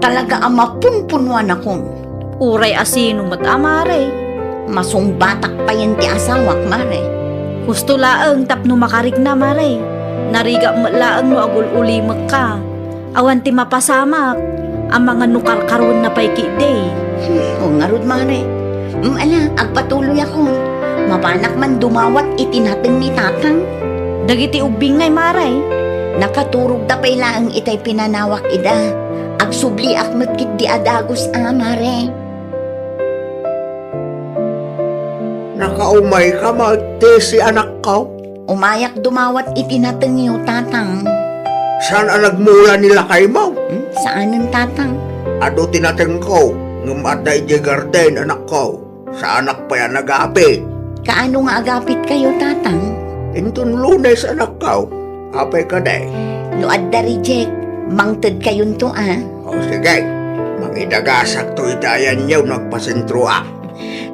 Talaga a mapunpunuanakon. Uray asino met a, Mare. Masungbatak payen ti asawak, Mare. Husto laeng tapno makarikna, Mare. Narigak met laeng no agul-ulimekka. Awan ti mapasamak. Amangan no karkaruenna pay ketdi. Hmm, o ngarud, Mare. Hmm, ala, agpatuloyakon. Mapanak man dumawat iti nateng ni Tatang. Dagiti ubbing ngay, Mare. Nakaturogda pay laeng itay pinanawak ida. Agsubliak met ketdi a dagus a, Mare. Nakaumayka met, Tessie, anakko? Umayak dumawat iti natengyo, Tatang. Saan a nagmula ni lakaymo? Hmm, saanen, Tatang. Adu ti natengko, ngem adda idiay garden, anakko. Saanak pay a nagapit. Kaano nga agapitkayo, Tatang? Inton Lunes, anakko. Apay kadi? No adda reject, mangtedkayonto a. O, sige. Mangidagasakto iti ayanyo no agpasentroak.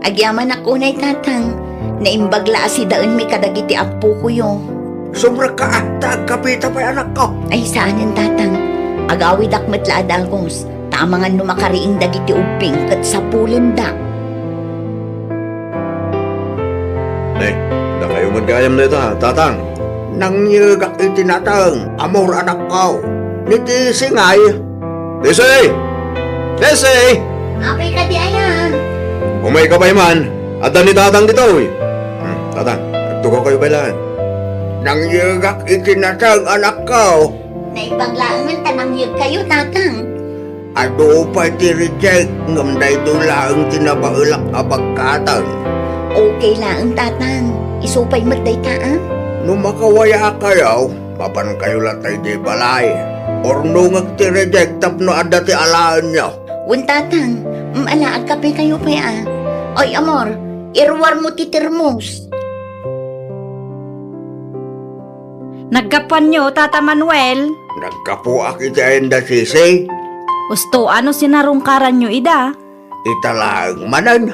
Agyamanak unay, Tatang. Naimbag la a sidaenmi kadagiti appokoyo. Sumrekka a, ta agkapita pay, anakko. Ay, saanen, Tatang. Agawidak met la a dagus. Ta amangan no makariing dagiti ubbing ket sapulenda. Ay, dakayo met gayam dayta, Tatang. Nangyegak iti nateng, amor, anakko. Ni Tessie ngay. Tessie! Tessie! Apay kadi ayan? Umayka pay man. Adda ni Tatang ditoy. Hmm, Tatang, agtugaw kayo pay laeng. Nangyegak iti nateng, anakko. Naimbag laengen ta nangyegkayo, Tatang. Adu pay ti reject, ngem daytoy laeng ti nabaelak a pagkatang. Okay laeng, Tatang. Isu pay met dayta, a? No makawayakayo, mapankayo latta idiay balay. Urnongek ti reject tapno adda ti alaenyo. Wen, Tatang, mm, ala, agkapekayo pay a. Oy, Amor, iruarmo ti termos. Naggapuanyo, Tata Manuel? Naggapuak iti ayan da Sisi. Usto, ano sinarungkaranyo ida? Ita laeng manen.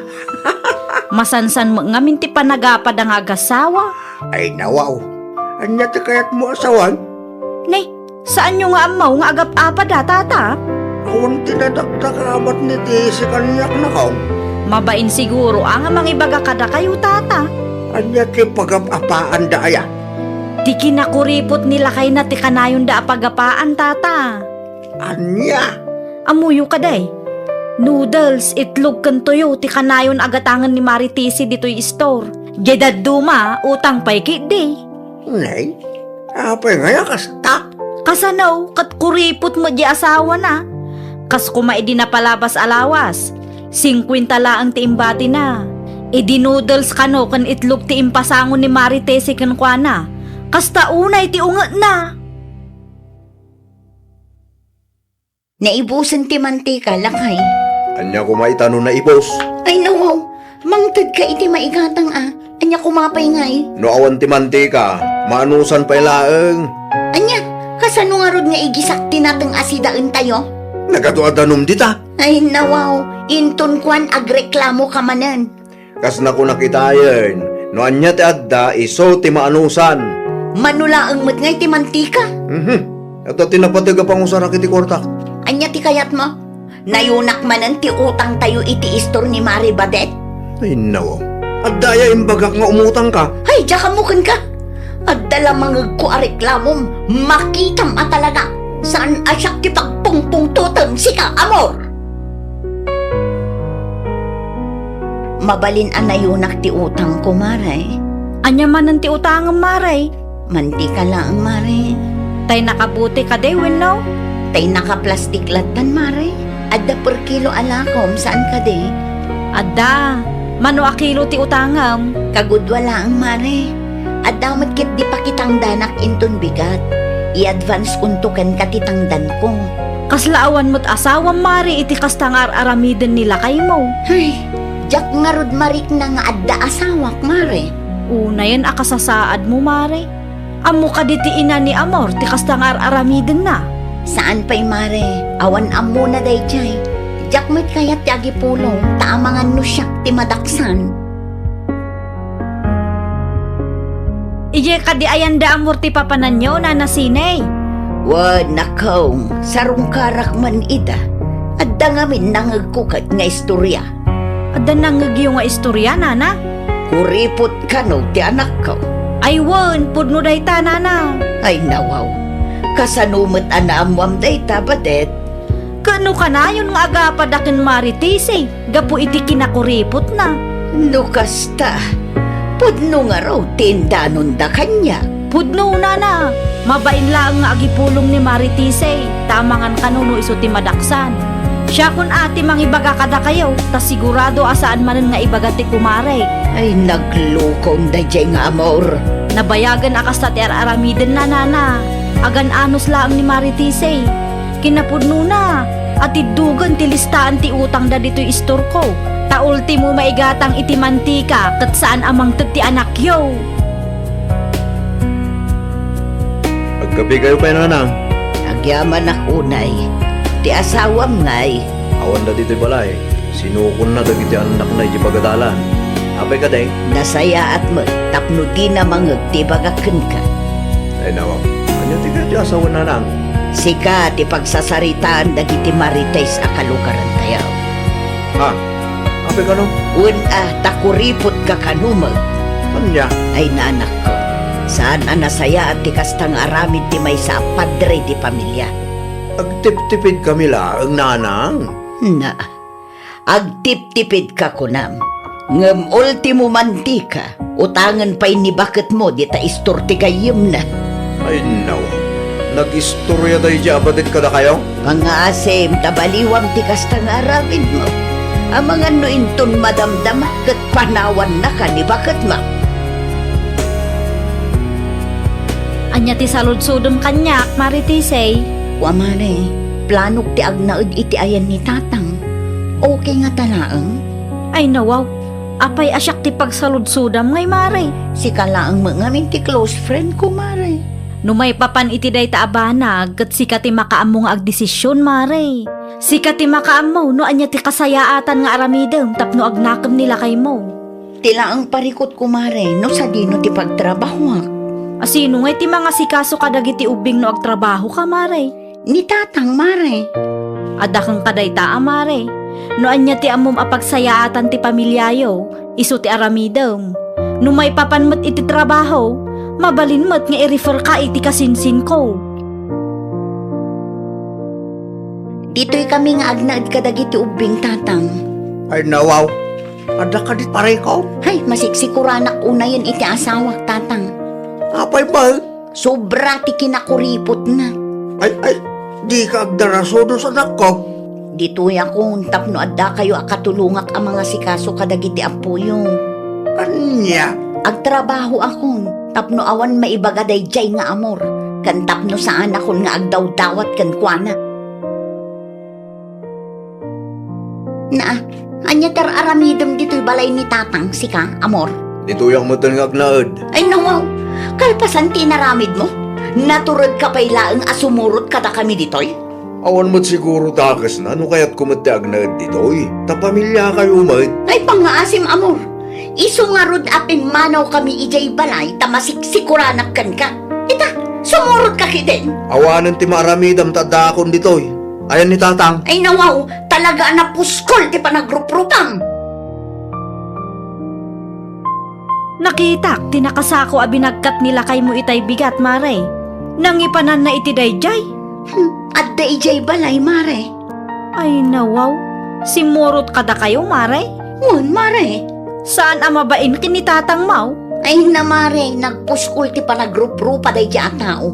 Masansan met ngamin ti panagapada nga agasawa. Ay, nawaw. Ania ti kayatmo a sawen? Ne, saanyo nga ammo nga agap-apada, Tata? Awan ti nadakdakamat ni Tisi kaniak, nakaw. Mabain siguro a nga mangibaga kadakayo, Tata. Ania ti pagap-apaanda aya? Ti kinakuripot ni lakayna ti kanayonda a pagapaan, Tata. Ania? Ammoyo kadi? Noodles, itlog ken toyo ti kanayon a gatangen ni Mari Tisi ditoy istor. Diay dadduma, utang pay ketdi. Nay, apay ngay a kasta? Kasano, ket kuripot met diay asawana. Kas koma idi napalabas a lawas, singkuenta laeng ti imbatina. Idi noodles kano ken itlog ti impasango ni Mari Tisi kenkuana, kasta unay ti ungetna. Naibusen ti mantika, lakay. Ania koma ita no naibus? Ay, nawaw. Mangtedka iti maigatang a. Ania koma pay ngay? No awan ti mantika, maanusan pay laeng. Ania? Kasano ngarud nga igisak ti nateng a sidaentayo? Nagadu a danum dita. Ay, nawaw. Inton kuan, agreklamo ka manen. Kas nakunak itayen, no ania ti adda, isu ti maanusan. Mano laeng met ngay ti mantika? Mhm. Ita ti napateg a pangusarak iti kuartak. Ania ti kayatmo? Nayunak manen ti utangtayo iti istor ni Mari Badet? Ay, nawaw. Adda aya imbagak nga umutangka? Ay, diak ammo kenka. Adda la mangegko a reklamom, makitam a talaga. Saan a siak ti pagpungpungtotem, sika, Amor. Mabalin a nayunak ti utangko, Mare. Ania manen ti utangem, Mare? Mantika laeng, Mare. Tay nakabote kadi wenno? Tay nakaplastik lattan, Mare. Adda per kilo a lakom, saan kadi? Adda. Mano a kilo ti utangem? Kagudua laeng, Mare. Adda met ketdi pakitangdanak inton bigat. I-advance konto kenka ti tangdanko. Kasla awan met asawam, Mare, iti kasta nga ar-aramiden ni lakaymo. Ay, diak ngarud marikna nga adda asawak, Mare. Unayen a kasasaadmo, Mare. Ammo kadi ti ina ni Amor ti kasta nga ar-aramidenna? Saan pay, Mare. Awan ammona daydiay. Diak met kayat ti agipulong, ta amangan no siak ti madaksan. Idiay kadi ayan da Amor ti papananyo, Nana Sinay? Wen, nakong, sarungkarak man ida. Adda ngamin nangegko ket nga istoria. Adda nangngegyo nga istoria, Nana? Kuripot kano ti anakko? Ay wen, pudno dayta, Nana. Ay nawaw. Kasano met a naammoam dayta, Badet? Ket no kanayon nga agapada ken Mari Tisi gapu iti kinakuripotna? No kasta, pudno ngarud ti indanonda kaniak. Pudno, Nana. Mabain laeng nga agipulong ni Mari Tisi, ta amangan kano no isu ti madaksan. Siakon a ti mangibaga kadakayo, ta sigurado a saan manen nga ibaga ti kumarek. Ay, naglukom daydiay nga Amor. Nabayagen a kasta ti ar-aramidenna, Nana. Agan-anos laeng ni Mari Tisi. Kinapudnona, atiddogen ti listaan ti utangda ditoy istorko. Ta ultimo maigatang iti mantika ket saan a mangted ti anakyo. Agkapekayo pay, Nanang? Agyamanak unay. Ti asawam ngay? Awanda ditoy balay. Sinukonna dagiti annakna idiay pagadalan. Apay kadi? Nasayaat met tapno dina mangeg ti ibagak kenka. Ay, nawaw. Ania ti kayat ti asawan, Nanang? Sika ti pagsasaritaan dagiti Marites a kalugarantayo. Ha? Apay kano? Wen a, ta kuripotka kano met. Ania? Ay, nanakko, saan a nasayaat ti kasta nga aramid ti maysa a padre di pamilia. Agtiptipidkami laeng, Nanang. Na, agtiptipidka kunam. Ngem ultimo mantika, utangen pay ni baketmo dita istor ti gayyemna. Ay, nawaw. Nag-istorya daydiay a badet kadakayo? Pangngaasim ta baliwam ti kasta nga aramidmo. Amangan no inton madamdama ket panawannaka ni baketmo. Ania ti saludsodem kaniak, Mari Tisay? Wa, Mari, planok ti agnaed iti ayan ni Tatang. Okay ngata laeng? Ay, nawaw. Apay a siak ti pagsaludsodam ngay, Mare? Sika laeng met ngamin ti close friend ko, Mare. No maipapan iti dayta a banag, ket sika ti makaammo nga agdesision, Mare. Sika ti makaammo no ania ti kasayaatan nga aramidem tapno agnakem ni lakaymo. Ti laeng parikutko, Mare, no sadino ti pagtrabahoak. A sino ngay ti mangasikaso kadagiti ubbing no agtrabahoka, Mare? Ni Tatang, Mare. Adda kenka dayta a, Mare. No ania ti ammom a pagsayaatan ti pamiliayo, isu ti aramidem. No maipapan met iti trabaho, mabalin met nga i-refer ka iti kasinsinko. Ditoy kami nga agnaed kadagiti ubbing, Tatang. Ay, nawaw. Adda kadi pariko? Hay, masiksikoranak unayen iti asawak, Tatang. Apay ba? Sobra ti kinakuripotna. Ay, ay, dika agdarasudon, anakko. Ditoyakon tapno addakayo a katulongak a mangasikaso kadagiti appoyo. Ania? Agtrabahoakon tapno awan maibaga daydiay nga amor, ken tapno saanakon nga agdawdawat kenkuana. Naa, ania ti ar-aramidem ditoy balay ni Tatang, sika, amor? Ditoyak metten nga agnaed. Ay, nawaw! Kalpasan ti inaramidmo, naturedka pay laeng a sumurot kadakami ditoy? Awan met siguro dakesna no kayatko met ti agnaed ditoy, ta pamiliakayo met. Ay, pangngaasim, amor! Isu ngarud a pimmanawkami idiay balay ta masiksikoranak kenka. Ita, sumurotka ketdin. Awanen ti maaramidam ta addaakon ditoy. Ayan ni Tatang. Ay, nawaw, talaga a napuskol ti panagruprupam. Nakitak ti nakasako a binagkat ni lakaymo itay bigat, Mare. Nangipananna iti daydiay? Hmm, adda idiay balay, Mare. Ay, nawaw. Simmurot kadakayo, Mare? Wen, Mare. Saan a mabain ken ni Tatang, maw? Ay na, Mare, nagpuskol ti panagruprupa daydiay a tao.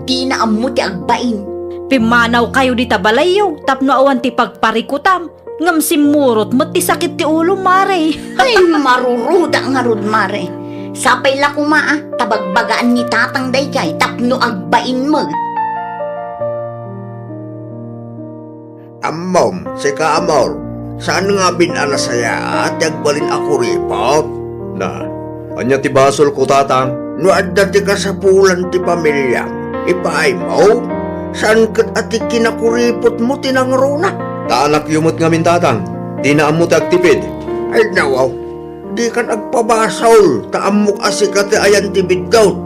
Dina ammo ti agbain. Pimmanawkayo dita balayyo tapno awan ti pagparikutam. Ngem simmurot met ti sakit ti ulo, Mare. Ay, maruruda ngarud, Mare. Sapay la koma a ta bagbagaan ni Tatang daydiay tapno agbain met. Ammom, sika, amor, saan ngamin a nasayaat ti agbalin a kuripot? Na, ania ti basolko, Tatang? No adda ti kasapulan ti pamiliam, ipaaymo. Saan ket a ti kinakuripotmo ti nangruna? Ta anakyo met ngamin, Tatang. Dina ammo ti agtipid. Ay, nawaw. Dikan agpabasol, ta ammok a sika ti ayan ti biddut.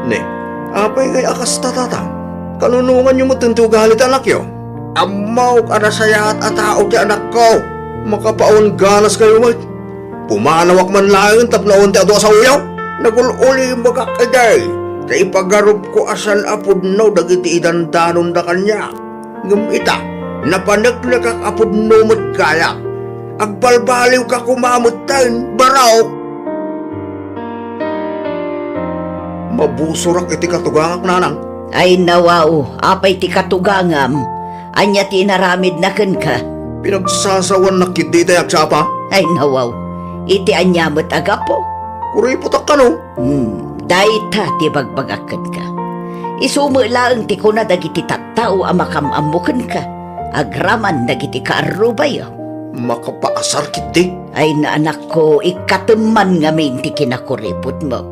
Ne, apay ngay a kasta, Tatang? Kanunonganyo met ti ugali ti anakyo? Ammok a nasayaat a tao ti anakko. Makapaon ganaskayo met. Pumanawak man laeng tapno awan ti adu a saoyo. Nagul-ulimekak idiay, ta ipagarupko a saan a pudno dagiti idandanonda kaniak. Ngem ita, napaneknekak a pudno met gayak. Agbalbaliwka koma metten, barok! Mabusorak iti katugangak, nanang. Ay, nawaw, apay ti katugangam? Ania ti inaramidna kenka? Pinagsasawannak ketdi itay agsapa. Ay, nawaw, iti ania met a gapu? Kuripotak kano? Hmm, dayta ti bagbagak kenka. Isu met laeng ti kuna dagiti tattao a makam-ammo kenka, agraman dagiti kaarrubayo. Makapaasar ketdi. Ay, naanakko, ikkatemman ngamin ti kinakuripotmo.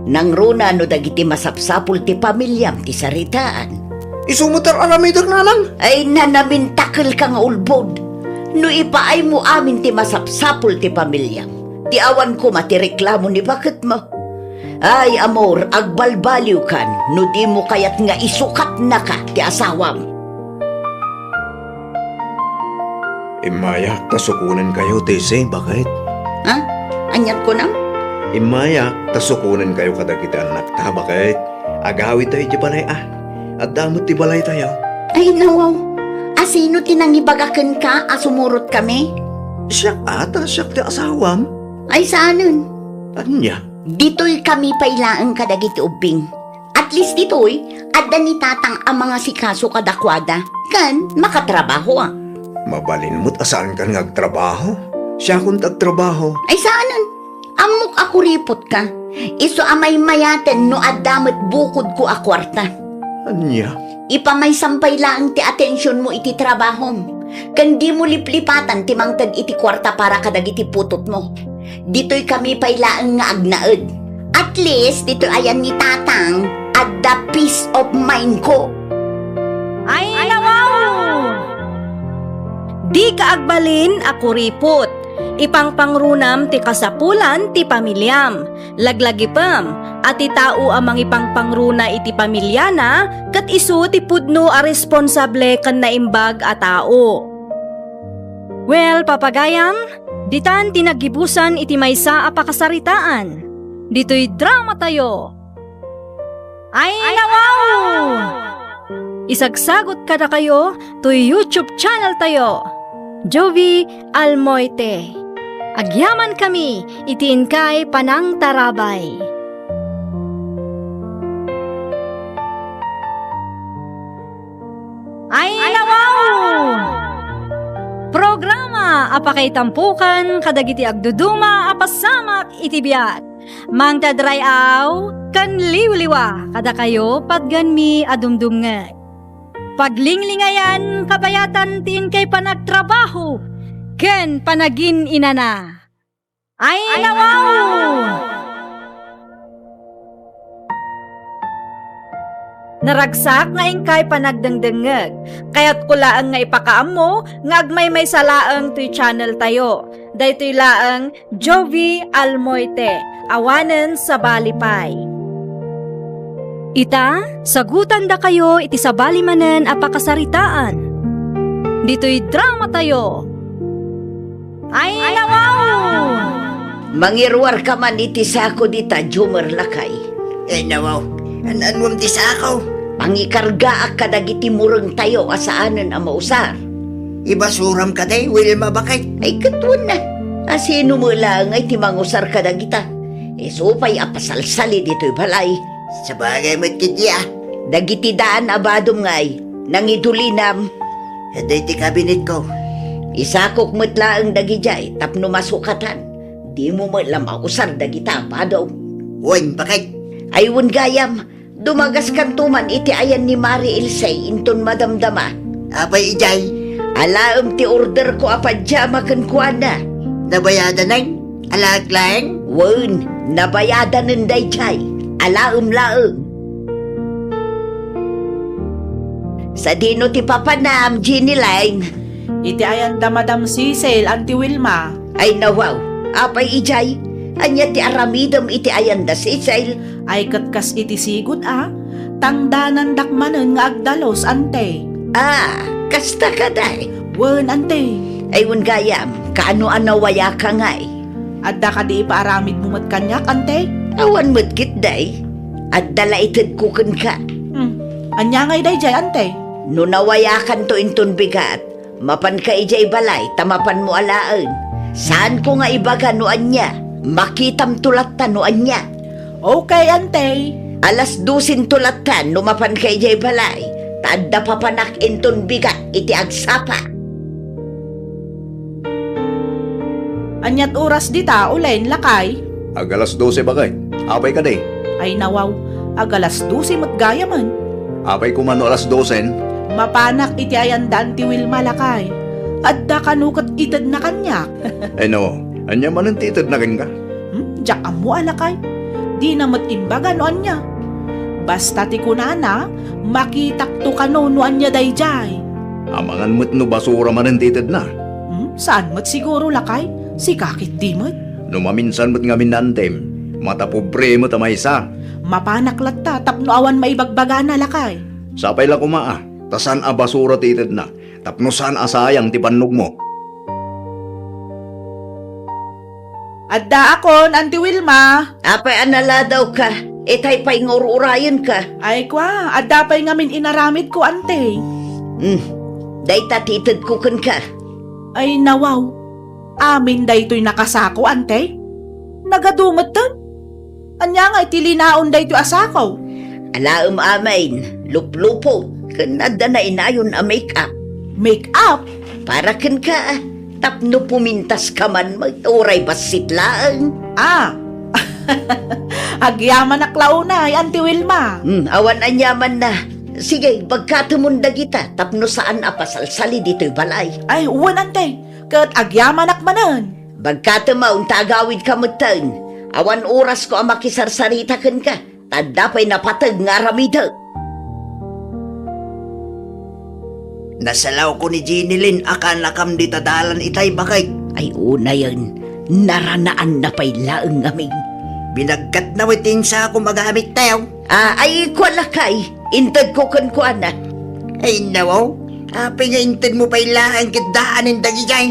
Nangruna no dagiti masapsapul ti pamiliam ti saritaan. Isu met ar-aramidek, nanang? Ay, nanamintakelka nga ulbod. No ipaaymo amin ti masapsapul ti pamiliam, ti awan koma ti reklamo ni baketmo. Ay, amor, agbalbaliwkan no dimo kayat nga isukatnaka ti asawam. Immayak ta sukonenkayo, Tessie, baket. Ha? Aniat kunam? Immayak ta sukonenkayo kadagiti annakta, baket. Agawidtayo iti balay a. Adda met ti balaytayo. Ay, nawaw. A sino ti nangibaga kenka a sumurotkami? Siak a, ta siak ti asawam. Ay, saanen? Ania? Ditoy kami pay laeng kadagiti ubbing. At least ditoy, adda ni Tatang a mangasikaso kadakuada, ken makatrabahoak. Mabalin met a saankan nga agtrabaho. Siakon ti agtrabaho. Ay, saanen? Ammok a kuripotka. Isu a maymayaten no adda met bukodko a kuarta. Ania? Ipamaysam pay laeng ti atensionmo iti trabahom. Ken dimo liplipatan ti mangted iti kuarta para kadagiti putotmo. Ditoy kami pay laeng nga agnaed. At least, ditoy ayan ni Tatang, adda peace of mind ko. Ay, nawaw! Dika agbalin a kuripot. Ipangpangrunam ti kasapulan ti pamiliam. Laglagipem a ti tao a mangipangpangruna iti pamiliana ket isu ti pudno a responsable ken naimbag a tao. Well, papagayam, ditan ti naggibusan iti maysa a pakasaritaan. Ditoy dramatayo. Ay, nawaw! Isagsagot kadakayo toy YouTube channel tayo, Jovi Almoite. Agyaman kami iti inkay panangtarabay. Ay, nawaw! Programa a pakaitampukan kadagiti agduduma a pasamak iti biag. Mangted ray-aw ken liwliwa kadakayo patgenmi a dumdumngeg. Paglinglingayan kabayatan ti inkay panagtrabaho ken panagin-inana. Ay, nawaw! Naragsak nga inkay panagdengdengngeg. Kayatko laeng nga ipakaammo nga agmaymaysa laeng toy channel tayo. Daytoy laeng Jovi Almoite, awanen sabali pay. Ita, sagutandakayo iti sabali manen a pakasaritaan. Ditoy dramatayo. Ay, nawaw! Mangiruarka man iti sako dita, Jumer, lakay. Ay, nawaw. An-anuam ti sako? Pangikargaak kadagiti murengtayo a saanen a mausar. Ibasuram kadi, Wilma, baket? Ay, ket wen a. A sino met laeng ngay ti mangusar kadagita? Isu pay a pasalsali ditoy balay. Sabagay met ketdi a. Dagiti daan a badom ngay, nangidulinam. Adda iti kabinetko. Isakok met laeng dagidiay tapno masukatan. Dimo met la mausar dagita a badom. Wen, baket? Ay, wen gayam, dumagaskanto man iti ayan ni Mari Ilse inton madamdama. Apay idiay? Alaem ti orderko a padiama kenkuana. Nabayadanen? Alaek laeng? Wen, nabayadanen daydiay. Alaem laeng. Sadino ti papanam, Jenny Line? Iti ayan da Madam Cecil, Auntie Wilma. Ay, nawaw. Apay idiay? Ania ti aramidem iti ayan da Cecil? Ay, ket kas iti sigud a, tangdanandak manen nga agdalus, Ante. Ah, kasta kadi? Wen, Ante. Ay, wen gayam, kaano a nawayaka ngay? Adda kadi ipaaramidmo met kaniak, Ante? Awan met ketdi. Adda la itedko kenka. Hmm. Ania ngay daydiay, Ante? No nawayakanto inton bigat, mapanka idiay balay ta mapanmo alaen. Saanko nga ibaga no ania, makitamto latta no ania. Okay, Ante. Alas dosento latta no mapanka idiay balay, ta adda papanak inton bigat iti agsapa. Aniat oras dita, ulen, lakay? Ag alas dose, baket. Apay kadi? Ay, nawaw. Ag alas dose met gayamen. Apay koma no alas dosen? Mapanak iti ayan da Auntie Wilma, lakay. Adda kano ket itedna kaniak. Ay, nawaw. Ania manen ti itedna kenka? Hmm? Diak ammo a, lakay. Dina met imbaga no ania. Basta ti kunana, makitakto kano no ania daydiay. Amangan met no basura manen ti itedna. Hmm? Saan met siguro, lakay? Sika ketdi met. No maminsan met ngamin naantem, matapobre met a maysa. Mapanak latta tapno awan maibagbagana, lakay. Sapay la koma a, ta saan a basura ti itedna, tapno saan a sayang ti bannogmo. Addaakon, Auntie Wilma. Apay a naladawka? Itay pay nga ur-urayenka. Ay, kua, adda pay ngamin inaramidko, Ante. Hmm, dayta ti itedko kenka. Ay, nawaw. Amin daytoy nakasako, Ante? Nagadu metten? Ania nga iti linaon daytoy a sako? Alaem amin, luplupo, ken adda nainayon a make-up. Make-up? Para kenka, tapno pumintaska man met uray bassit laeng. Ah! Agyamanak la unay, Auntie Wilma. Hmm, awan aniamanna. Sige, bagkatemon dagita tapno saan a pasalsali ditoy balay. Ay, wen, ante. Ket agyamanak manen. Bagkatem a unta agawidka metten. Awan orasko a makisarsarita kenka. Ta adda pay napateg nga aramidek. Nasalawko ni Jenny Lynn a kaanakam dita dalan itay, baket. Ay, unayen, naranaanna pay laeng ngamin. Binagkatna met ti insakom a gamit tayo. Ah, ay, kua, lakay, intedko kenkuana. Ay, nawaw, apay nga intedmo pay laeng ket daanen dagijay?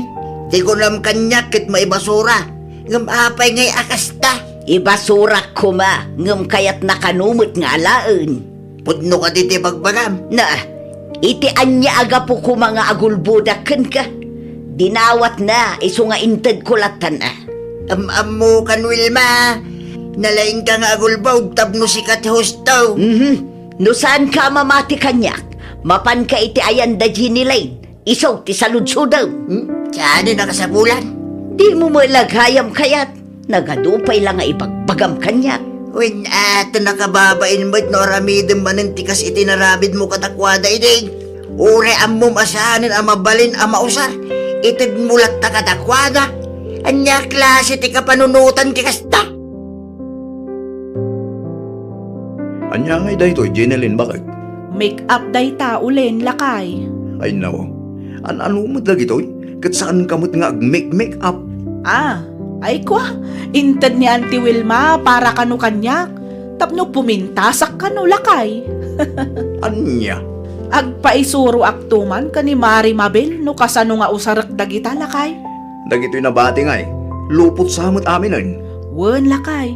Ti kunam kaniak ket maibasura. Ngem apay ngay a kasta? Ibasurak koma, ngem kayatna kano met nga alaen. Pudno kadi ti bagbagam? Na, iti ania a gapu koma nga agulbodak kenka? Dinawatna, isu nga intedko lattan a. Am-ammokan, Wilma. Nalaingka nga agulbod tapno sika ti husto. Mhm. No saanka a mamati kaniak, mapanka iti ayan da Jenny Lynn. Isu ti saludsodem. Hmm? Saan a nakasapulan? Dimo met la gayam kayat. Nagadu pay la nga ibagbagam kaniak. Wen, a, ta nakababain met no aramidem manen ti kas iti naramidmo kadakuada idi. Uray ammom a saanen a mabalin a mausar, itedmo latta kadakuada. Ania a klase ti kapanunotan ti kasta? Ania ngay daytoy, Jenny Lynn, baket? Make up dayta, ulen, lakay. Ay, nao. An-ano met dagitoy? Ket saanka met nga ag-make-make up? Ah, ay kua, inted ni Auntie Wilma para kano kaniak, tapno pumintasak kano, lakay. Ania? Agpaisuroakto man ken ni Mari Mabel no kasano nga usarek dagita, lakay. Dagitoy nabati ngay, lupot sa met aminen. Wen, lakay.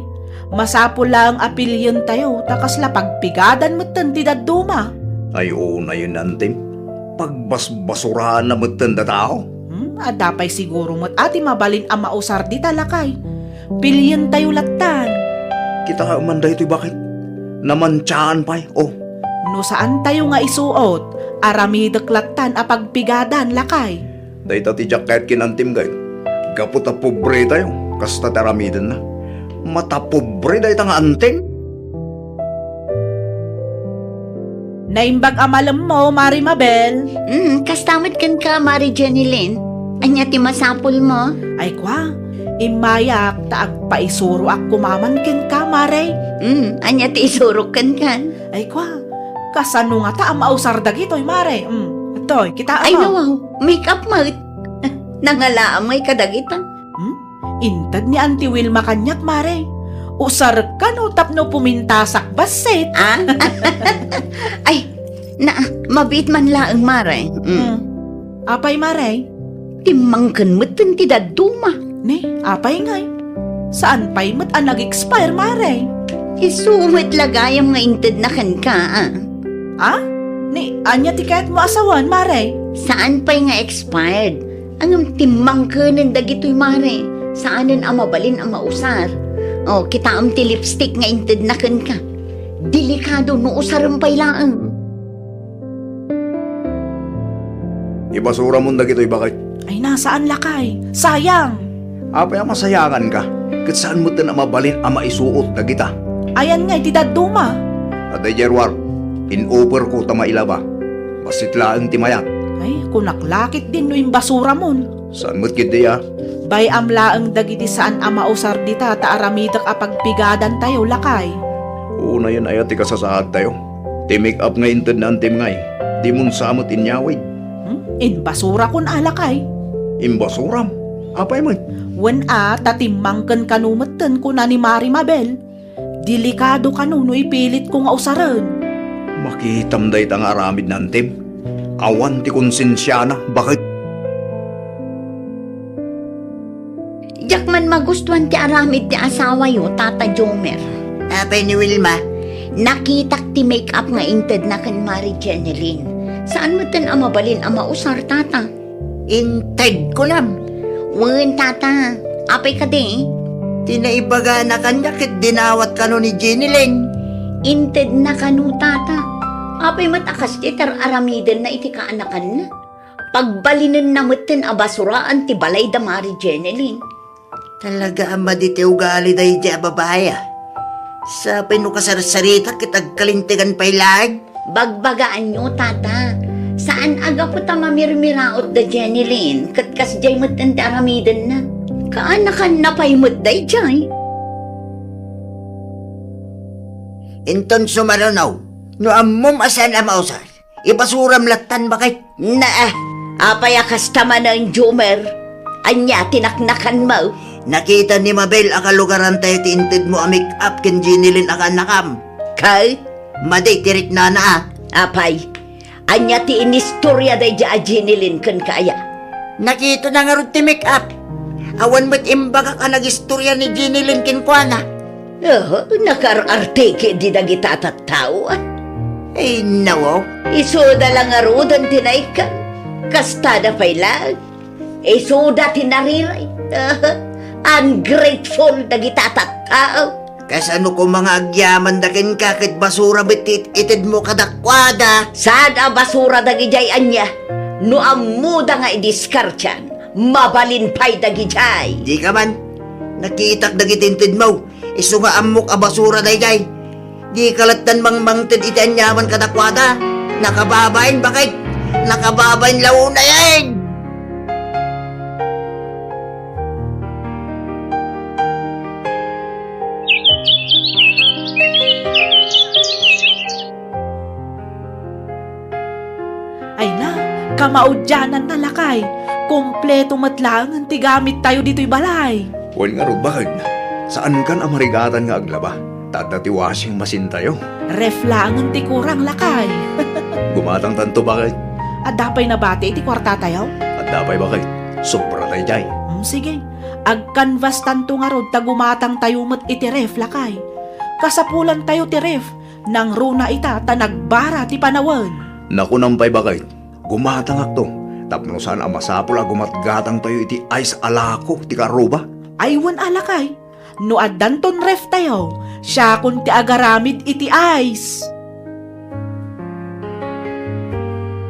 Masapul laeng a pilien tayo ta kasla pagpigadan metten ti dadduma. Ay, unayen, Antim. Pagbasbasuraanna metten da tao. Hmm, adda pay siguro met a ti mabalin a mausar dita, lakay. Pilien tayo lattan. Kitaem man daytoy, baket? Namantiaan pay, oh. No saan tayo nga isuot, aramidek lattan a pagpigadan, lakay. Dayta ti jacket ken antim, gayam. Gapu ta pobre tayo, kasta ti aramidenna. Matapobre dayta nga antim. Naimbag a malemmo, Mari Mabel. Mm, kasta met kenka, Mari Jenny Lynn. Ania ti masapulmo? Ay kua, immayak ta agpaisuroak koma man kenka, Mare. Mm, ania ti isurok kenkan? Ay kua, kasano ngata a mausar dagitoy, Mare? Mm, atoy, kitaem. Ay, nawaw, make up met. Nangalaam ngay kadagita. Hmm? Inted ni Auntie Wilma kaniak, Mare. Usarek kano tapno pumintasak bassit. Ah? Ay, na, mabiit man laeng, Mare. Mm. Hmm. Apay, Mare? Timmangken metten ti dadduma. Ni, apay ngay? Saan pay met a nag-expire, Mare? Isu met la gayam nga intedna kenka, ah. Ah? Ni, ania ti kayatmo a sawen, Mare? Saan pay nga expired? Ngem timmangkenen dagitoy, Mare. Saanen a mabalin a mausar. O, kitaem ti lipstick nga intedna kenka. Delikado no usarem pay laeng. Ibasuramon dagitoy, baket. Ay, na, saan, lakay? Sayang! Apay a masayanganka? Ket saan metten a mabalin a maisuot dagita. Ayan ngay ti dadduma. Adda idiay ruar, in-offerko ta mailaba. Bassit laeng ti mayat. Ay, kunak la ketdin no imbasuramon. Saan met ketdi a? Bay-am laeng dagiti saan a mausar dita ta aramidek a pagpigadantayo, lakay. Unayen aya ti kasasaadtayo? Ti make-up nga inted ni Antim ngay, dimon sa met inyawid. Hmm? Imbasurakon a, lakay. Imbasuram? Apay met? Wen a, ta timmangken kano metten, kuna ni Mari Mabel. Delikado kano no ipilitko nga usaren. Makitam dayta nga aramid ni Antim. Awan ti konsensiana, baket. Diak man magustuan ti aramid ti asawayo, Tata Jomer. Apay ni Wilma? Nakitak ti make-up nga intedna ken Mari Jenny Lynn. Saan metten a mabalin a mausar, Tata? Inted, kunam? Wen, Tata. Apay kadi? Ti naibagana kaniak ket dinawat kano ni Jenny Lynn. Intedna kano, Tata. Apay met a kasdi ti ar-aramidenna iti kaanakanna? Pagbalinenna metten a basuraan ti balay da Mari Jenny Lynn. Talaga a madi ti ugali daydiay a babai a. Sapay no kasarsarita ket agkalintegan pay laeng. Bagbagaanyo, tata. Saan a gapu ta mamirmiraot da Jenny Lynn, ket kasdiay met ti aramidenna. Kaanakanna pay met daydiay. Inton sumaruno, no ammom a saan a mausar, ibasuram lattan, baket. Naa, apay a kasta manen, Jumer? Ania ti naknakanmo? Nakita ni Mabel a kalugarantayo ti intedmo a make-up ken Jenny Lynn a kaannakam. Kay? Madi ti riknana a. Apay, ania ti inistorya daydiay a Jenny Lynn kenka aya? Nakitana ngarud ti make-up. Awan met imbagak a nagistorya ni Jenny Lynn kenkuana. Oh, nakar-arteki di dagita a tattao, a. Ay, nawaw. Isuda la ngaruden ti naikkan. Kastada pay laeng. Isuda ti nariray. Ungrateful dagita a tattao. Kasano koma nga agyamanda kenka ket basura met ti itedmo kadakuada? Saan a basura dagidiay ania? No ammoda nga idiskartian, mabalin pay dagidiay. Dika man. Nakitak dagiti intedmo. Isu nga ammok a basura daydiay. Dika lattan mangmangted iti aniaman kadakuada. Nakababain, baket. Nakababain la unay. Ay na, kamaudiananna, lakay. Kompleto met laengen ti gamittayo ditoy balay. Wen ngarud, baket, saankan a marigatan nga aglaba, ta adda ti washing machine-tayo. Ref laengen ti kurang, lakay. Gumatangtanto, baket. Adda pay nabati iti kuartatayo? Adda pay, baket. Sobra daydiay. Hmm, sige. Agkanvastanto ngarud ta gumatangtayo met iti ref, lakay. Kasapulantayo ti ref. Nangruna ita ta nagbara ti panawen. Nakunam pay, baket, gumatangakto tapno saan a masapul a gumatgatangtayo iti ice a lako ti karuba. Ay, wen a, lakay. No addanton ref-tayo, siakon ti agaramid iti ice.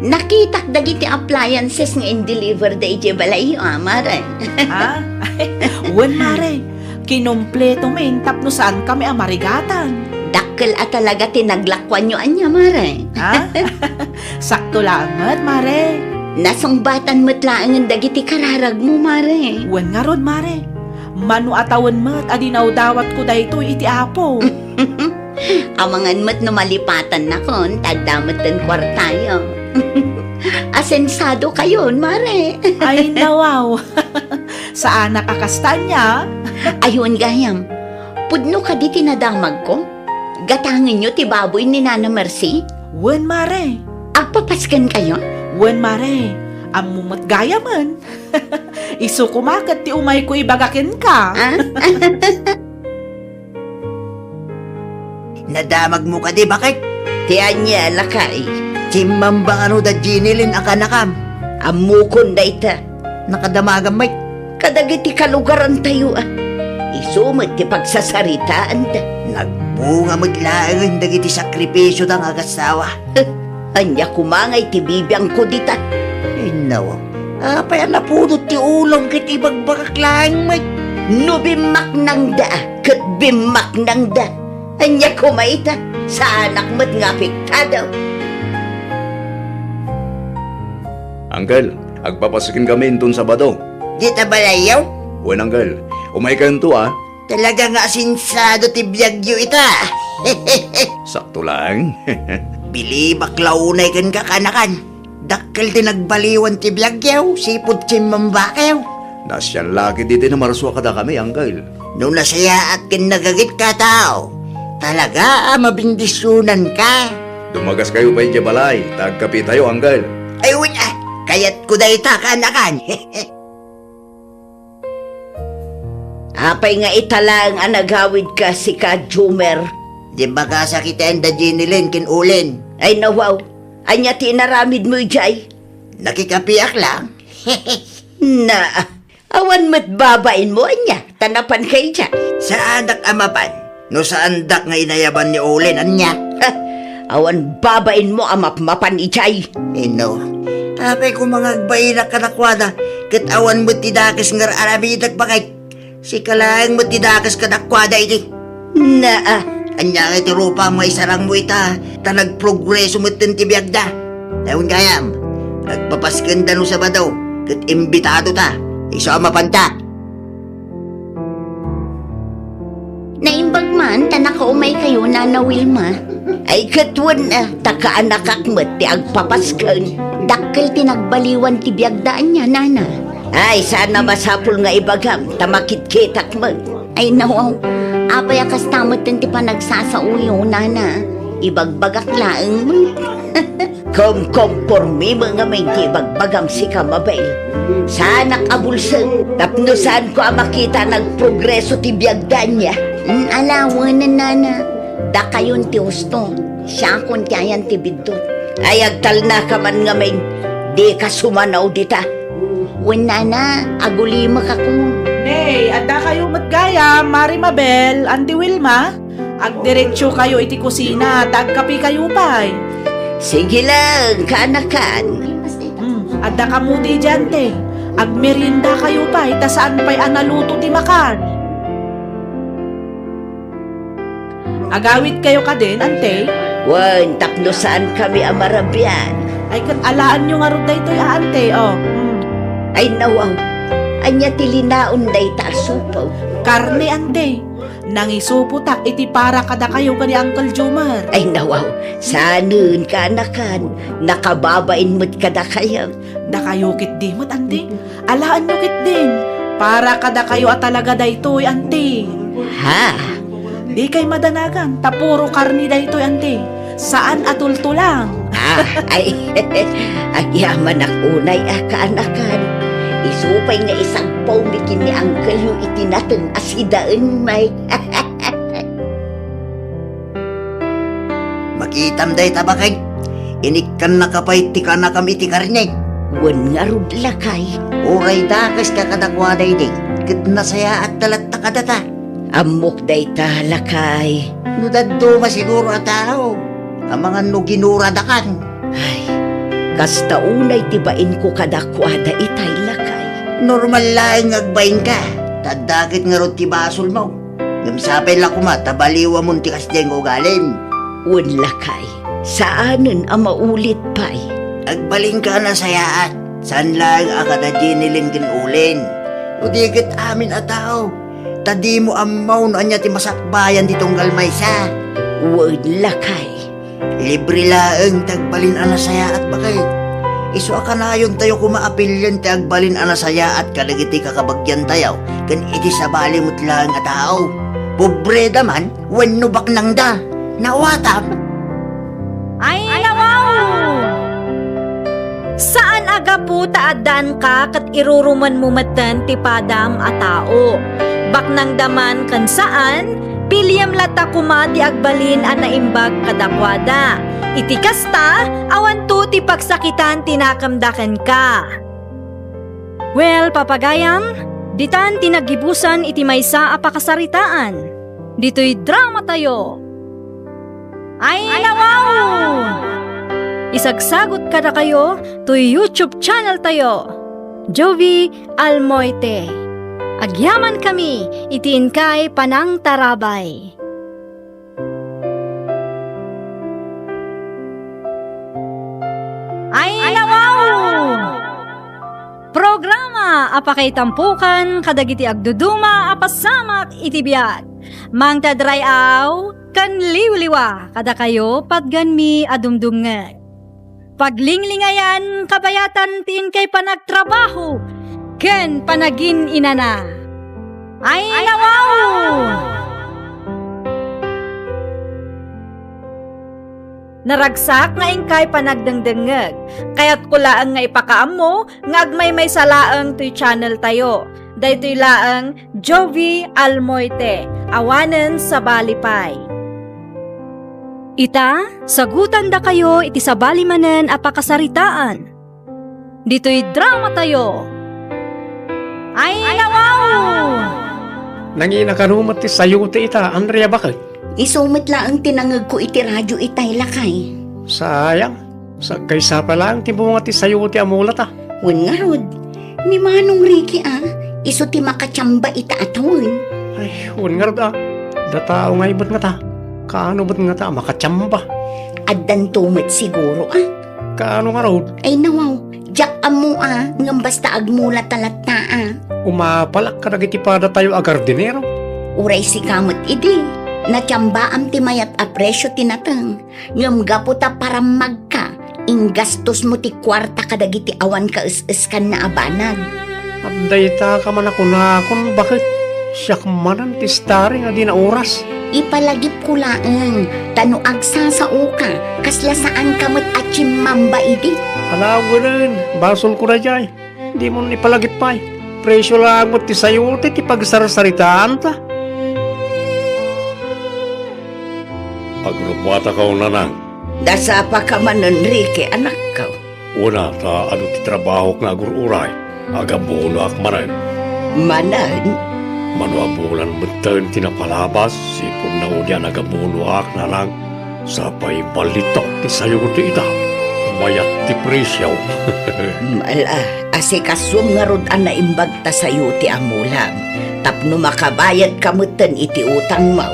Nakitak dagiti appliances nga in-deliver da idiay balayyo, a, mare. Ha? Wen, mare. Kinumpleto min tapno saankami a marigatan. Dakkel a talaga ti naglakuanyo ania, mare. Ha? Sakto laeng met, mare. Nasungbatan met laengen dagiti kararagmo, mare. Wen ngarud, mare. Mano a tawen met a dinawdawatko daytoy iti Apo. Amangan met no malipatannakon, ta adda metten kuartayo. Asensadokayon, mare. Ay, nawaw. Saanak a kasta ania? Ayon gayam. Pudno kadi ti nadamagko? Gatangenyo ti baboy ni Nana Mercy? Wen, mare. Agpapaskenkayo? Wen, mare. Ammo met gayamen. Isu koma ket ti umayko ibaga kenka. Ah? Nadamagmo kadi, baket? Ti ania, lakay? Chimmamba kano da Jenny Lynn a kanakam? Ammokon dayta. Nakadamagam met. Kadagiti kalugarantayo, a. Isu met ti pagsasaritaanda. Nagbunga met laengen dagiti sakripisioda nga agassawa. Ania koma ngay ti bibiangko dita? Innaw, apay a napudot ti ulom ket ibagbagak laeng met? No bimmaknangda ket bimmaknangda, ania koma ita? Saanak met nga apektado. Uncle, agpapasken kami inton Sabado. Dita balayyo? Wen, Uncle. Umaykayonto, a. Talaga nga asensado ti biagyo ita. Sakto laeng. Bilibak la unay kenka, kanakan. Dakkel ti nagbaliwan ti biagyo, sipud chimmambakayo. Naasian la ketdi ti namarsua kadakami, Uncle. No nasayaat ken nagagit ka tao, talaga a mabindisionanka. Dumagaskayo pay idiay balay, ta agkapitayo, Uncle. Ay, wen a, kayatko dayta, kanakan. Apay nga ita laeng a nagawidka, sika, Jumer? Di ba kasakitaen da Jenny Lynn ken Olen? Ay, nawaw. Ania ti inaramidmo idiay? Nakikapiak lang. Na, awan met babainmo, ania? Ta napanka idiay? Saanak a mapan. No saandak nga inayaban ni Olen, ania? Ha, awan babainmo a mapmapan idiay. Inno, apay koma nga agbainak kadakuada, ket awan met ti dakes nga ar-aramidek, baket. Sika laeng met ti dakes kadakuada idi. Naa. Ania ngay ti rupam nga isarangmo ita? ta nagprogreso metten ti biagda. Awan gayam, agpapaskenda no Sabado, ket imbitado ta. Isu a mapanta. Naimbag man ta nakaumay kayo, Nana Wilma. Ay, ket wen, ah, ta kaanakak met ti agpapasken. Dakkel ti nagbaliwan ti biagda ania, Nana. Ay, saan a masapul nga ibagam, ta makitkitak met. Ay, nawaw. Apay a kasta met ti panagsasaoyo, Nana? Ibagbagak laeng met. Kumkompormem ngamin ti ibagbagam sika, Mabel. Saanak a bulsek, tapno saanko a makita a nagprogreso ti biagda ania. Mm, ala, wen, Nana. Dakayon ti husto. Siakon ti ayan ti biddut. Ay, agtalnaka man ngamin. Dika sumanaw dita. Wen, Nana, agulimekakon. Nay, adda kayo met gayam, Mari Mabel, Auntie Wilma? Agdiretso kayo iti kusina, ta agkape kayo pay. Sige lang, kaanakan. Hmm, adda kamo diay, Auntie. Agmerienda kayo pay, ta saan pay a naluto ti makan. Agawid kayo kadin, Auntie? Wen, tapno saankami a marabian. Ay, ket alaanyo ngarud daytoy a, Auntie, oh. Hmm. Ay, nawaw. Ania ti linaon dayta a supo? Karne, Auntie. Nangisupotak iti para kadakayo ken ni Uncle Jomar. Ay, nawaw. Saanen, kaanakan. Nakababain met kadakayo. Dakayo ketdi met, Auntie. Alaanyo ketdin. Para kadakayo a talaga daytoy, Auntie. Ha? Dikay madanagan, ta puro karne daytoy, Auntie. Saan a tultulang. Ah, ay, agyamanak unay a kaanakan. Isu pay nga isagpawmi ken ni Uncle-yo iti nateng a sidaen, may. Makitam dayta, baket. Inikkannaka pay ti kanakam iti karne. Wen ngarud, lakay. Uray dakeska kadakuada idi, ket nasayaatta latta kadata. Ammok dayta, lakay. No dadduma siguro a tao, amangan no ginuradakan. Ay, kasta unay ti bainko kadakuada itay, lakay. Normal laeng nga agbainka, ta adda ket ngarud ti basolmo. Ngem sapay la koma ta baliwamon ti kasdiay nga ugalim. Wen, lakay, saanen a maulit pay. Agbalinka a nasayaat, saan laeng a kada Jenilyn ken Olen. No di ket amin a tao, ta dimo ammo no ania ti masakbayan ti tunggal maysa. Wen, lakay. Libre laeng ti agbalin a nasayaat, baket. Isu a kanayontayo koma a pilien ti agbalin a nasayaat kadagiti kakabagiantayo ken iti sabali met laeng a tao. Pobreda man wenno baknangda. Nawatam? Ay, nawaw! Saan a gapu ta addaanka ket irurumenmo metten ti padam a tao. Baknangda man ken saan, piliem latta koma ti agbalin a naimbag kadakuada. Iti kasta, awanto ti pagsakitan ti nakemda kenka. Well, papagayam, ditan ti naggibusan iti maysa a pakasaritaan. Ditoy dramatayo. Ay, nawaw! Isagsagut kadakayo toy YouTube channel tayo, Jovi Almoite. Agyamankami iti inkay panangtarabay. Ay, nawaw! Programa a pakaitampokan kadagiti agduduma a pasamak iti biag. Mangted ray-aw ken liwliwa kadakayo patgenmi a dumdumngeg. Paglinglingayan kabayatan ti inkay panagtrabaho ken panagin-inana. Ay, nawaw! Naragsak nga inkay panagdengdengngeg. Kayatko laeng nga ipakaammo nga agmaymaysa laeng toy channel tayo. Daytoy laeng Jovi Almoite, awanen sabali pay. Ita, sagutandakayo iti sabali manen a pakasaritaan. Ditoy dramatayo. Ay, nawaw! Nangina kano met ti sayote ita, Andrea, baket? Isu met laeng ti nangegko iti radio itay, lakay. Sayang. Sagkaysa pay laeng ti bunga ti sayote a mulata. Wen ngarud, ni Manong Ricky a, isu ti makachamba ita a tawen. Ay, wen ngarud a. Datao ngay met ngata. Kaano met ngata a makachamba? Addanto met siguro, a. Kaano ngarud? Ay, nawaw. Diak ammo, a, ngem basta agmulata latta, a. Umapalak kadagiti padatayo a gardinero. Uray sika met idi. Natiambaam ti mayat a presio ti nateng, ngem gapu ta parammagka, inggastosmo ti kuarta kadagiti awan kaes-eskanna a banag. Adda ita ka man a kunakon, baket? Siak manen ti starring a di nauras. Ipalagipko laeng, ta no agsasaoka, kasla saanka met a timmamba idi. Ala, wen, basolko daydiay. Dimon ipalagip pay. Presio laeng met ti sayote ti pagsarsaritaanta. Agrubbuatakaw, nanang. Dasapaka manen, Ricky, anakko. Wen a, ta adu ti trabahok nga agur-uray. Agabunoak manen. Manen? Mano a bulan metten ti napalabas, sipud naudi a nagabunoak, nanang. Sapay balitok ti sayote ita. Mayat ti presio. Ala, asikasuem ngarud a naimbag ta sayote a mulam. Tapno makabayadka metten iti utangmo.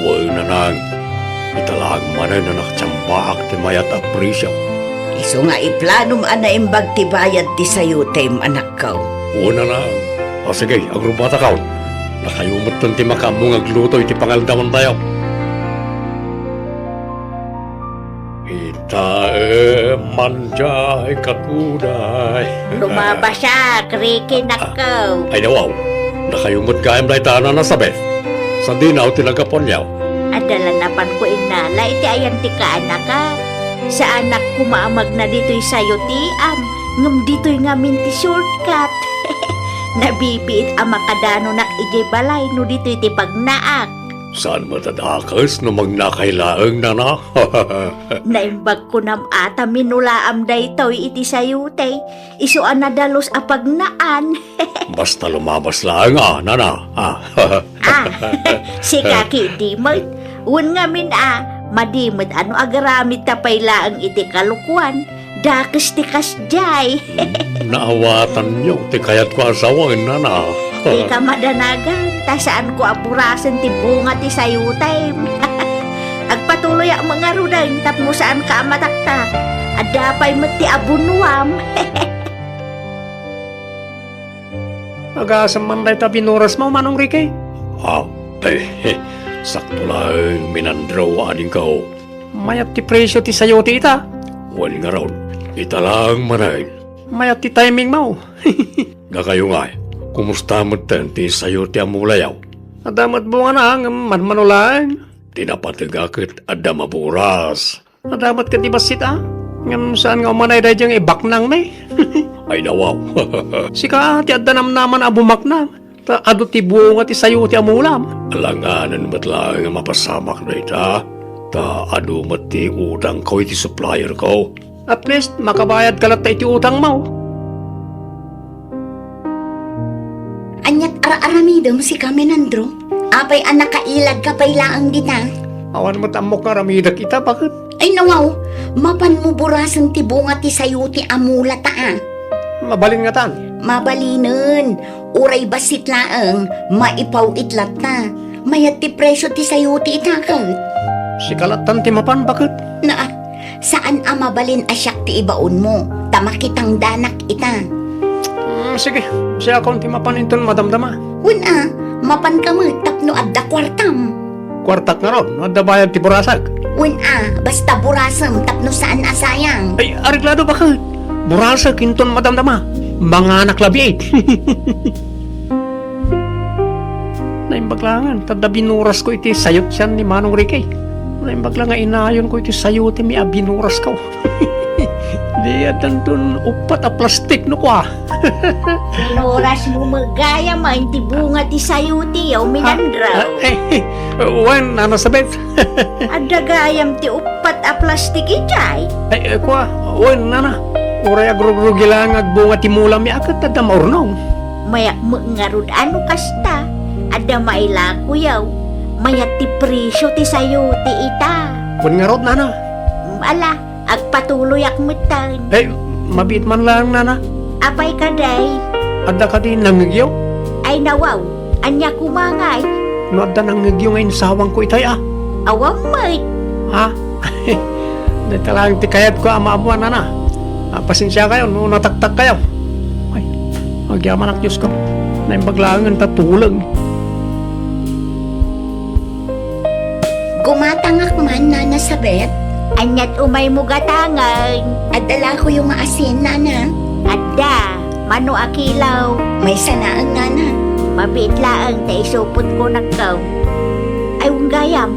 Wen, nanang. Ita laeng manen a nakatiambaak ti mayat a presio. Isu nga iplanom a naimbag ti bayad ti sayotem, anakko. Wen, nanang. A, sige, agrubbuatakaw. Dakayo metten ti makaammo nga agluto iti pangaldawantayo. Itaem man diay katuday. Lumabasak, Ricky, nakko. Ay, nawaw. Dakayo met gayam dayta, Nana Sabeth. Sadinaw ti naggapuanyo. Adda la napanko innala iti ayan ti kaanaka. Saanak koma a magna ditoy sayotiam, ngem ditoy ngamin ti shortcut. Nabibiit a makadanonak idiay balay no ditoy ti pagnaak. Saan met a dakes no magnakay laeng, nana? Naimbag kunam a ta minulaam daytoy iti sayote, isu a nadalus a pagnaan. Basta lumabas laeng a, nana. Ah. Ah, sika ketdi met. Wen ngamin a, madi met a no agaramidta pay laeng iti kalokuan, dakes ti kasdiay. Naawatanyo ti kayatko a sawen, nana. Dika madanagan, ta saanko a burasen ti bunga ti sayotem. Agpatuloyak met ngaruden tapno saanka a mataktak. Adda pay met ti abunuam. Agasem man dayta binurasmo, Manong Ricky? Ah, eh, sakto laeng, Minandro, adingko. Mayat ti presio ti sayote ita. Wen ngarud, ita laeng manen. Mayat ti timingmo. Dakayo ngay, kumusta metten ti sayote a mulayo? Adda met bungana, ngem manmano laeng. Ti napateg a ket adda maburas. Adda met ket ti bassit a, ngem saan nga umanay daydiay nga ibaknangmi? Ay, nawaw. Sika ti adda namnaman a bumaknang, ta adu ti bunga ti sayote a mulam. Alanganen met laeng a mapasamak dayta, ta adu met ti utangko iti supplierko. At least, makabayadka latta iti utangmo. Aniat ar-aramidem, sika, Menandro? Apay a nakailagka pay laeng dita? Awan met ammok nga aramidek ita, baket? Ay, nawaw, mapanmo burasen ti bunga ti sayote a mulata, a. Mabalin ngatan? Mabalinen. Uray bassit laeng, maipaw-it latta. Mayat ti presio ti sayote ita ket. Sika lattan ti mapan, baket? Naa, saan a mabalin a siak ti ibaonmo, ta makitangdanak ita. Mm, sige, siakon ti mapan inton madamdama. Wen a, mapanka met tapno adda kuartam. Kuartak ngarud, no adda bayad ti burasek? Wen a, basta burasem tapno saan a sayang. Ay, areglado, baket. Burasek inton madamdama. Manganak labiit. Naimbag laengen, ta adda binurasko iti sayotian ni Manong Ricky. Naimbag la nga inayonko iti sayote mi a binurasko. Di addanton uppat a plastik no kua. Binurasmo met gayam a iti bunga ti sayote, a, Minandro. Ah, eh, wen, Nana Sabeth. Adda gayam ti uppat a plastik idiay. Ay, eh, kua, wen, nana. Uray agrugrugi laeng nga agbunga ti mulami a ket adda maurnong. Mayak met ngarud a no kasta, adda mailakoyo. Mayat ti presio ti sayote ita. Wen ngarud, nana. Mm, ala, agpatuloyak metten. Eh, mabiit man laeng, nana. Apay kadi? Adda kadi nangngegyo? Ay, nawaw. Ania koma ngay? No adda nangngegyo nga insawangko itay a? Awan met. Ha? Dayta laeng ti kayatko a maammoan, nana. Ah, pasensiakayo no nataktakkayo. Ay, agyamanak, Diosko. Naimbag laengen ta tuleng. Gumatangak man, Nana Sabet. Ania't umaymo gatangen? Adda la kayo nga asin, Nana? Adda. Mano a kilo? Maysa laeng, Nana. Mabiit laeng ta isupotko nakkaw. Ay, wen gayam.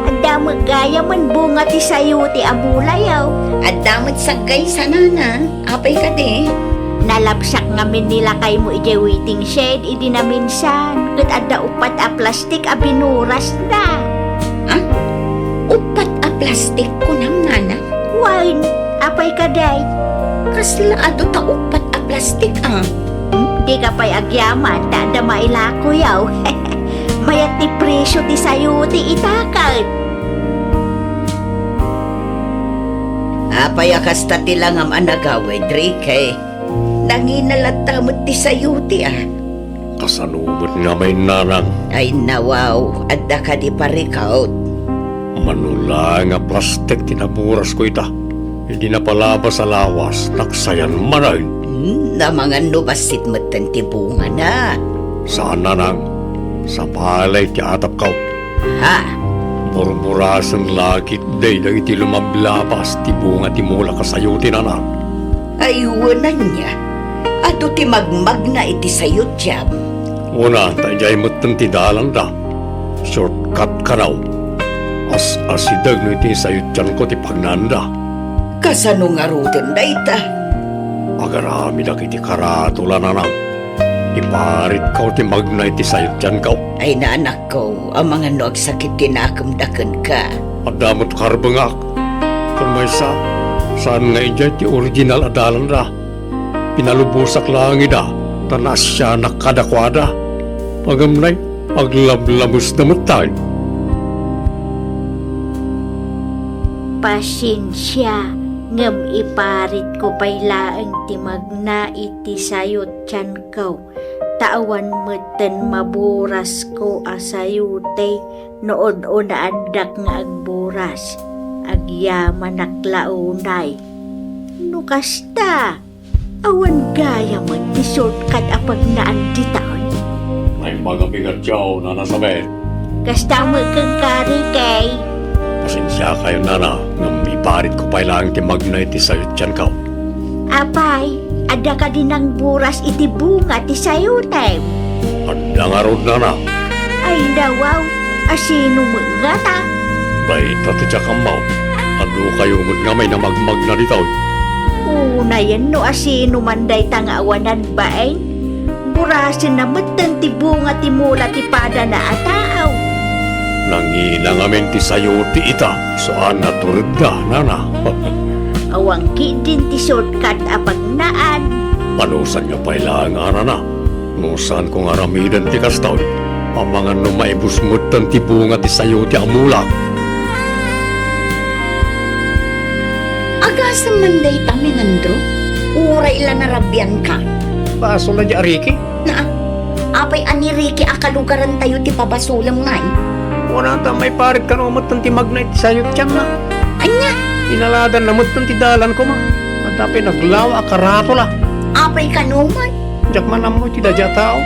Adda met gayamen bunga ti sayote a mulayo. Adda met saggaysa, Nana. Apay kadi? Nalabsak ngamin ni lakaymo idiay waiting shed idi naminsan, ket adda uppat a plastik a binurasna. Ah? Uppat a plastik, kunam, Nana? Wen, apay kadi? Kasla adu ta uppat a plastik, ah? Hmm? Dika pay agyaman ta adda mailakoyaw. Mayat ti presio ti sayote ita ket. Apay a kasta ti langam a nagawid, Ricky? Nangina latta met ti sayote, a. Kasano met ngamin, nanang? Ay, nawaw, adda kadi parikut? Mano laeng a plastik ti naburasko ita. Idi napalabas a lawas, naksayan manen. Hmm, amangan no bassit metten ti bungana. Saan, nanang. Sabali ti atapko. Ha? Burburasen la ketdi dagiti lumablabas ti bunga ti mulak a sayote, nanang. Ay, wen ania? Adu ti magmagna iti sayotem? Wen a, ta idiay metten ti dalanda. Shortcut kano. As-asideg no iti sayotenko ti pagnaanda. Kasano ngaruden dayta? Agaramidak iti karatula, nanang. Iparitko ti magna iti sayotenko. Ay, nanakko, amangan no agsakit ti nakemda kenka. Adda met karbengak. Ken maysa, saan nga idiay ti original a dalanda. Pinalubosak laeng ida, ta naasianak kadakuada. Ngem nay, aglablabesda metten. Pasensia, ngem iparitko pay laeng ti magna iti sayotenko, ta awan metten maburasko a sayote no un-unaandak nga agburas. Agyamanak la unay. No kasta, awan gayam ti shortcut a pagnaan ditoy. Naimbag a bigat, Nana Sabet. Kasta met kenka, Ricky. Pasensiakayo, nana, ngem iparitko pay laeng ti magna iti sayotenko. Apay, adda kadi nangburas iti bunga ti sayotem? Adda ngarud, nana. Ay, nawaw, asino met ngata? Dayta ti diak ammo. Adukayo met ngamin a magmagna ditoy. Unayen no asino man dayta nga awanan bain. Burasenna metten ti bunga ti mula ti padana a tao. Nangina ngamin ti sayote ita, isu a naturedda, nana. Awan ketdin ti shortcut a pagnaan. Panusanyo pay laeng a, nana. No saanko nga aramiden ti kastoy, amangan no maibus metten ti bunga ti sayote a mulak. Agasem man dayta, Menandro? Uray la narabianka. Basol a di a Ricky? Naa, apay a ni Ricky a kalugarantayo ti pabasolem ngay? Wen a, ta maiparit kano metten ti magna iti sayotenna. Ania? Inaladanna metten ti dalan koma. Adda pay naglawa a karatula. Apay kano man? Diak man ammo iti dadia tao.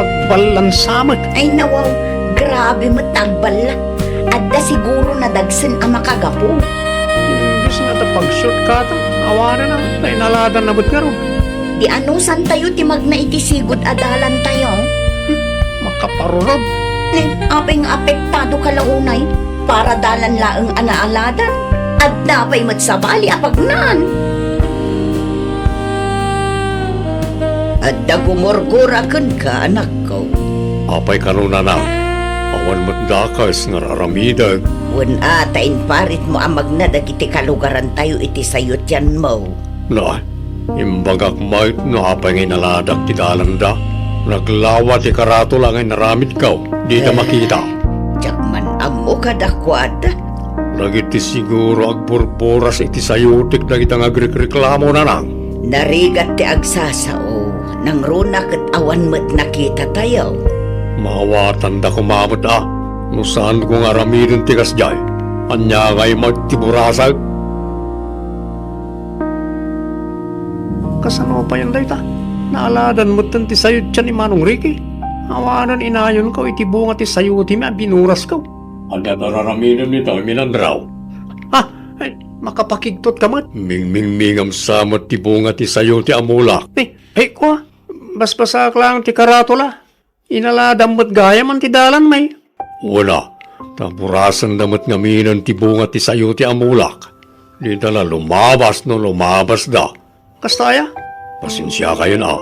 Agballan sa met. Ay, nawaw, grabe met ta agballa. Adda siguro nadagsen a makagapu. Imbes nga ta pag-shortcut, awanen a, ta inaladanna met ngarud. Di anusantayo ti magna iti sigud a dalantayo? Hmm, makaparurod. Ne, apay nga apektado ka la unay? Para dalan laeng a naaladan. Adda pay met sabali a pagnaan. Adda gumurgura kenka, anakko. Apay kano, nana? Awan met dakes nga ar-aramidek. Wen a, ta imparitmo a magna dagiti kalugarantayo iti sayotenmo. Na, imbagak met no apay nga inaladak ti dalanda. Naglawa ti karatula nga inaramidko, dida Eh, makita. Diak man ammo kadakuada. Dagiti siguro agburburas iti sayotek dagita nga agrikreklamo, nanang. Narigat ti agsasao, nangruna ket awan met nakitatayo. Maawatanda koma met a, no saanko nga aramiden ti kasdiay. Ania ngay met ti burasek? Sano payen dayta? Naaladan metten ti sayotian ni Manong Ricky. Awanen inayonko iti bunga ti sayote mi a binurasko. Ania ti ar-aramidem dita, Minandraw? Ah, ay, makapakigtot ka met. Mingmingmingam sa met ti bunga ti sayote a mulak. Eh, ay, kua, basbasaak laeng ti karatula. Inaladam met gayam ti dalan, may. Wen a, ta burasenda met ngaminen ti bunga ti sayote a mulak. Dita la lumabas no lumabasda. Kasta aya? Pasensiakayon a.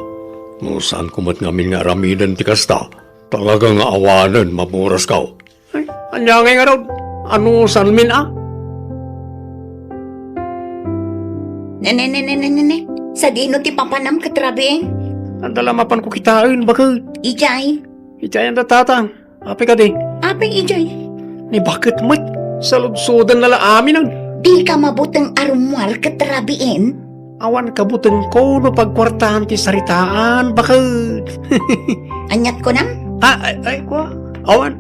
No saanko met ngamin nga aramiden ti kasta, talaga nga awanen maburasko. Ay, ania ngay ngarud? Anusanmin a? Ne, ne, ne, ne, ne, ne, ne. Sadino ti papanam ket rabiin? Adda la mapanko kitaen, baket. Idiay? Idiay anda tatang. Apay kadi? Apay idiay? Ni baket met. Saludsodanna la aminen. Dika mabuteng a rummuar ket rabiin? Awan kabutengko no pagkuartaan ti saritaan, baket. Aniat kunam? Ah, ay, ay, kua. Awan.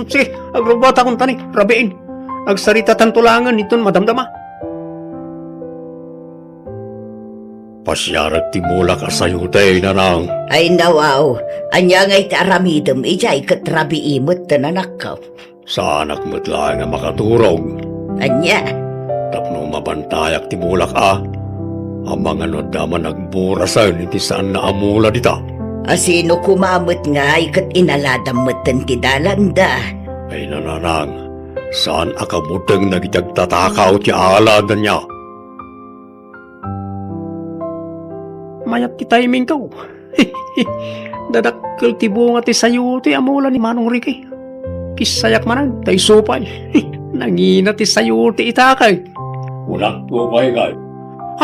Sige, agrubbuatakon tani, rabiin. Agsaritatanto laengen inton madamdama. Pasiarek ti mulak a sayote, nanang. Ay, nawaw. Ania ngay ti aramidem idiay ket rabii met, nanakko? Saanak met laeng a makaturog. Ania? Tapno mabantayak ti mulak a. Amangan no adda man agburasen iti saanna a mula dita. A sino koma met ngay ket inaladam metten ti dalanda? Ay, nanang, saan a kabuteng dagiti agtatakaw ti aladanna. Mayat ti timingko. Dadakkel ti bunga ti sayote a mula ni Manong Ricky. Kissayak manen, ta isu pay. Nangina ti sayote itakay. Kunakto pay kay.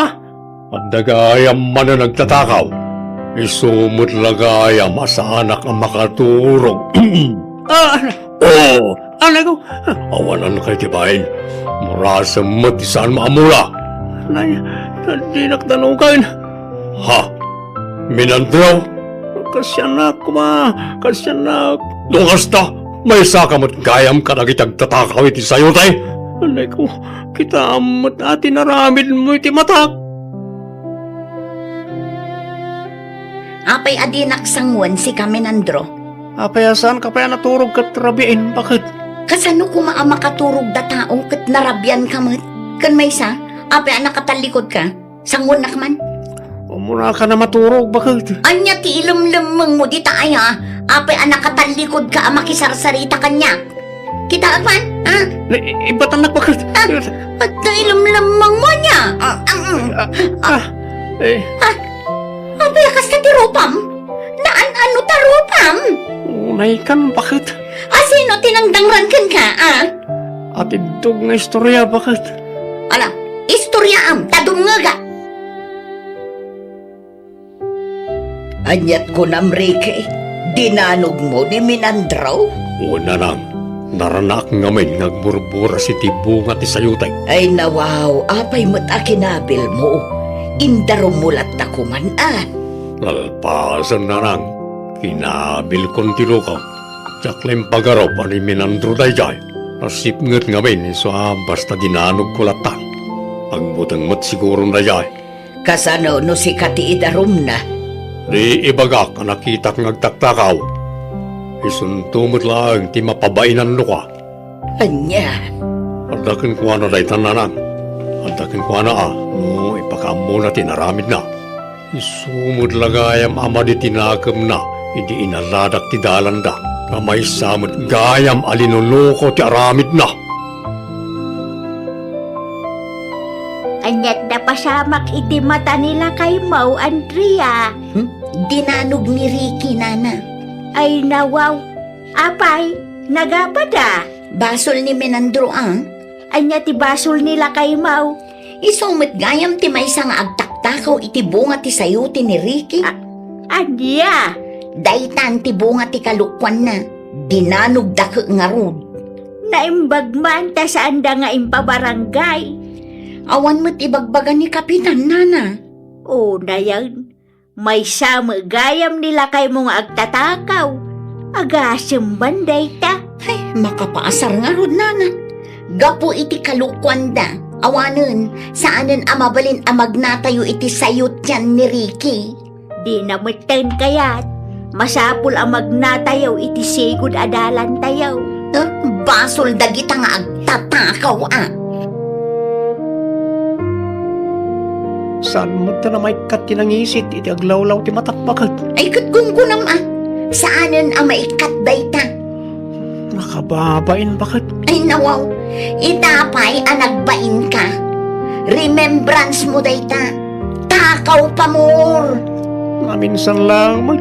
Ha? Adda gayam manen agtatakaw. Isu met la gayam a saanak a makaturog. Ah, ano? Oh! Anay ko! Awanan kay ti bain. Murasem met ti saan maamula. Nay, dinak danukan. Ha? Minandraw? Kasianak koma, kasianak. No kasta, maysaka met gayam kadagiti agtatakaw iti sayote. Anay ko, kitaem met a ti naramidmo iti matak. Apay a dinak sangoen, sika Minandro? Apay a saanka pay a naturog ket rabiin, baket? Kasano koma a makaturog datao ket narabianka met? Ken maysa, apay a nakatallikudka? Sangoennak man? Umunaka a maturog, baket? Ania ti ilemlemmengmo dita aya? Apay a nakatallikudka a makisarsarita kaniak? Kitaek man, ha? Ni, ibatannak, baket. Ah, adda ilemlemmengmo ania? Ah, ah, ah, ah, eh. Ah, apay a kasta ti rupam? Naan-ano ta rupam? Unaykan, baket. A sino ti nangdangran kenka, ah? Atiddog nga istoria, baket. Ala, istoriaam, ta dumngegak. Aniat kunam, Ricky? Dinanogmo ni Minandro? Wen, nanang, naranaak ngamin nga agburburas iti bunga ti sayote. Ay, nawaw, apay met a kinabilmo? Indarummo latta koman, a? Nalpasen, nanang, kinabilkon ti lukong. Diak la impagarup a ni Minandro daydiay. Nasipnget ngamin isu a basta dinanogko latta. Agbuteng met siguron daydiay. Kasano no sika ti idarumna? Di ibagak a nakitak nga agtaktakaw. Isunto met laeng ti mapabainannoka. Ania? Adda kenkuana dayta, nanang. Adda kenkuana a no ipakaammona ti inaramidna. Isu met la gayam a madi ti nakemna idi inaladak ti dalanda. Ta maysa met gayam a linunuko ti aramidna. Aniat napasamak iti mata ni lakaymo, Andrea? Hmm? Dinanog ni Ricky, nana. Ay, nawaw. Apay, nagapada? Basol ni Minandro, a. Ania ti basol ni lakaymo? Isu met gayam ti maysa nga agtaktakaw iti bunga ti sayote ni Ricky. A-, ania? Daytan ti bunga ti kalokuanna. Dinanogda ket ngarud. Naimbag man ta saanda nga impabarangay. Awan met ibagbaga ni Kapitan, nana. O, nayan. Maysa met gayam ni lakaymo nga agtatakaw. Agasem man dayta. Ay, makapaasar ngarud, nana. Gapu iti kalokuanda, Awanen, saanen a mabalin a magnatayo iti sayotian ni Ricky. Dina metten kayat. Masapul a magnatayo iti sigud a dalantayo. Eh, basol dagita nga agtatakaw a. Saan met ta a maikkat ti nangisit iti aglawlaw ti matak, baket? Ay, ket kunkunam a. Saanen a maikkat dayta. Nakababain, baket. Ay, nawaw. Ita pay a nagbainka. Remembrance mo dayta. Takaw pamor. Naminsan lang met.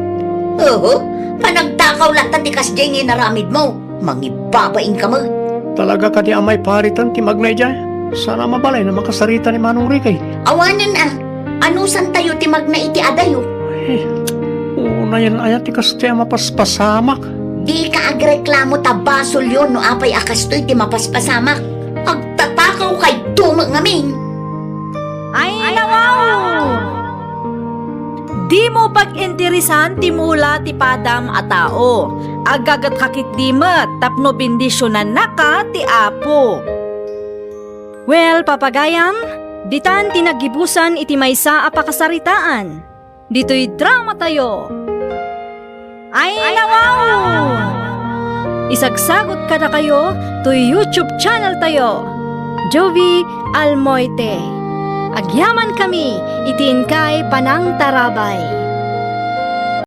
Oo. Panagtakaw latta ti kasdiay nga inaramid mo. Mangibabain ka met. Talaga kadi a maipariten ti magna idiay? Saan a mabalin a makasarita ni Manong Ricky. Awanen a. Anusantayo ti magna iti adayo? Eh, unayen aya ti kastoy a mapaspasamak? Dika agreklamo ta basolyo no apay a kastoy ti mapaspasamak. Agtatakaw kay tumek ngamin. Ay, nawaw! Dimo pag-interesan ti mula ti padam a tao. Aggagetka ketdi met tapno bendisionannaka ti Apo. Well, papagayam, ditan ti naggibusan iti maysa a pakasaritaan. Ditoy dramatayo. Ay, nawaw! Isagsagut kadakayo toy YouTube channeltayo, Jovi Almoite. Agyamankami iti inkay panangtarabay.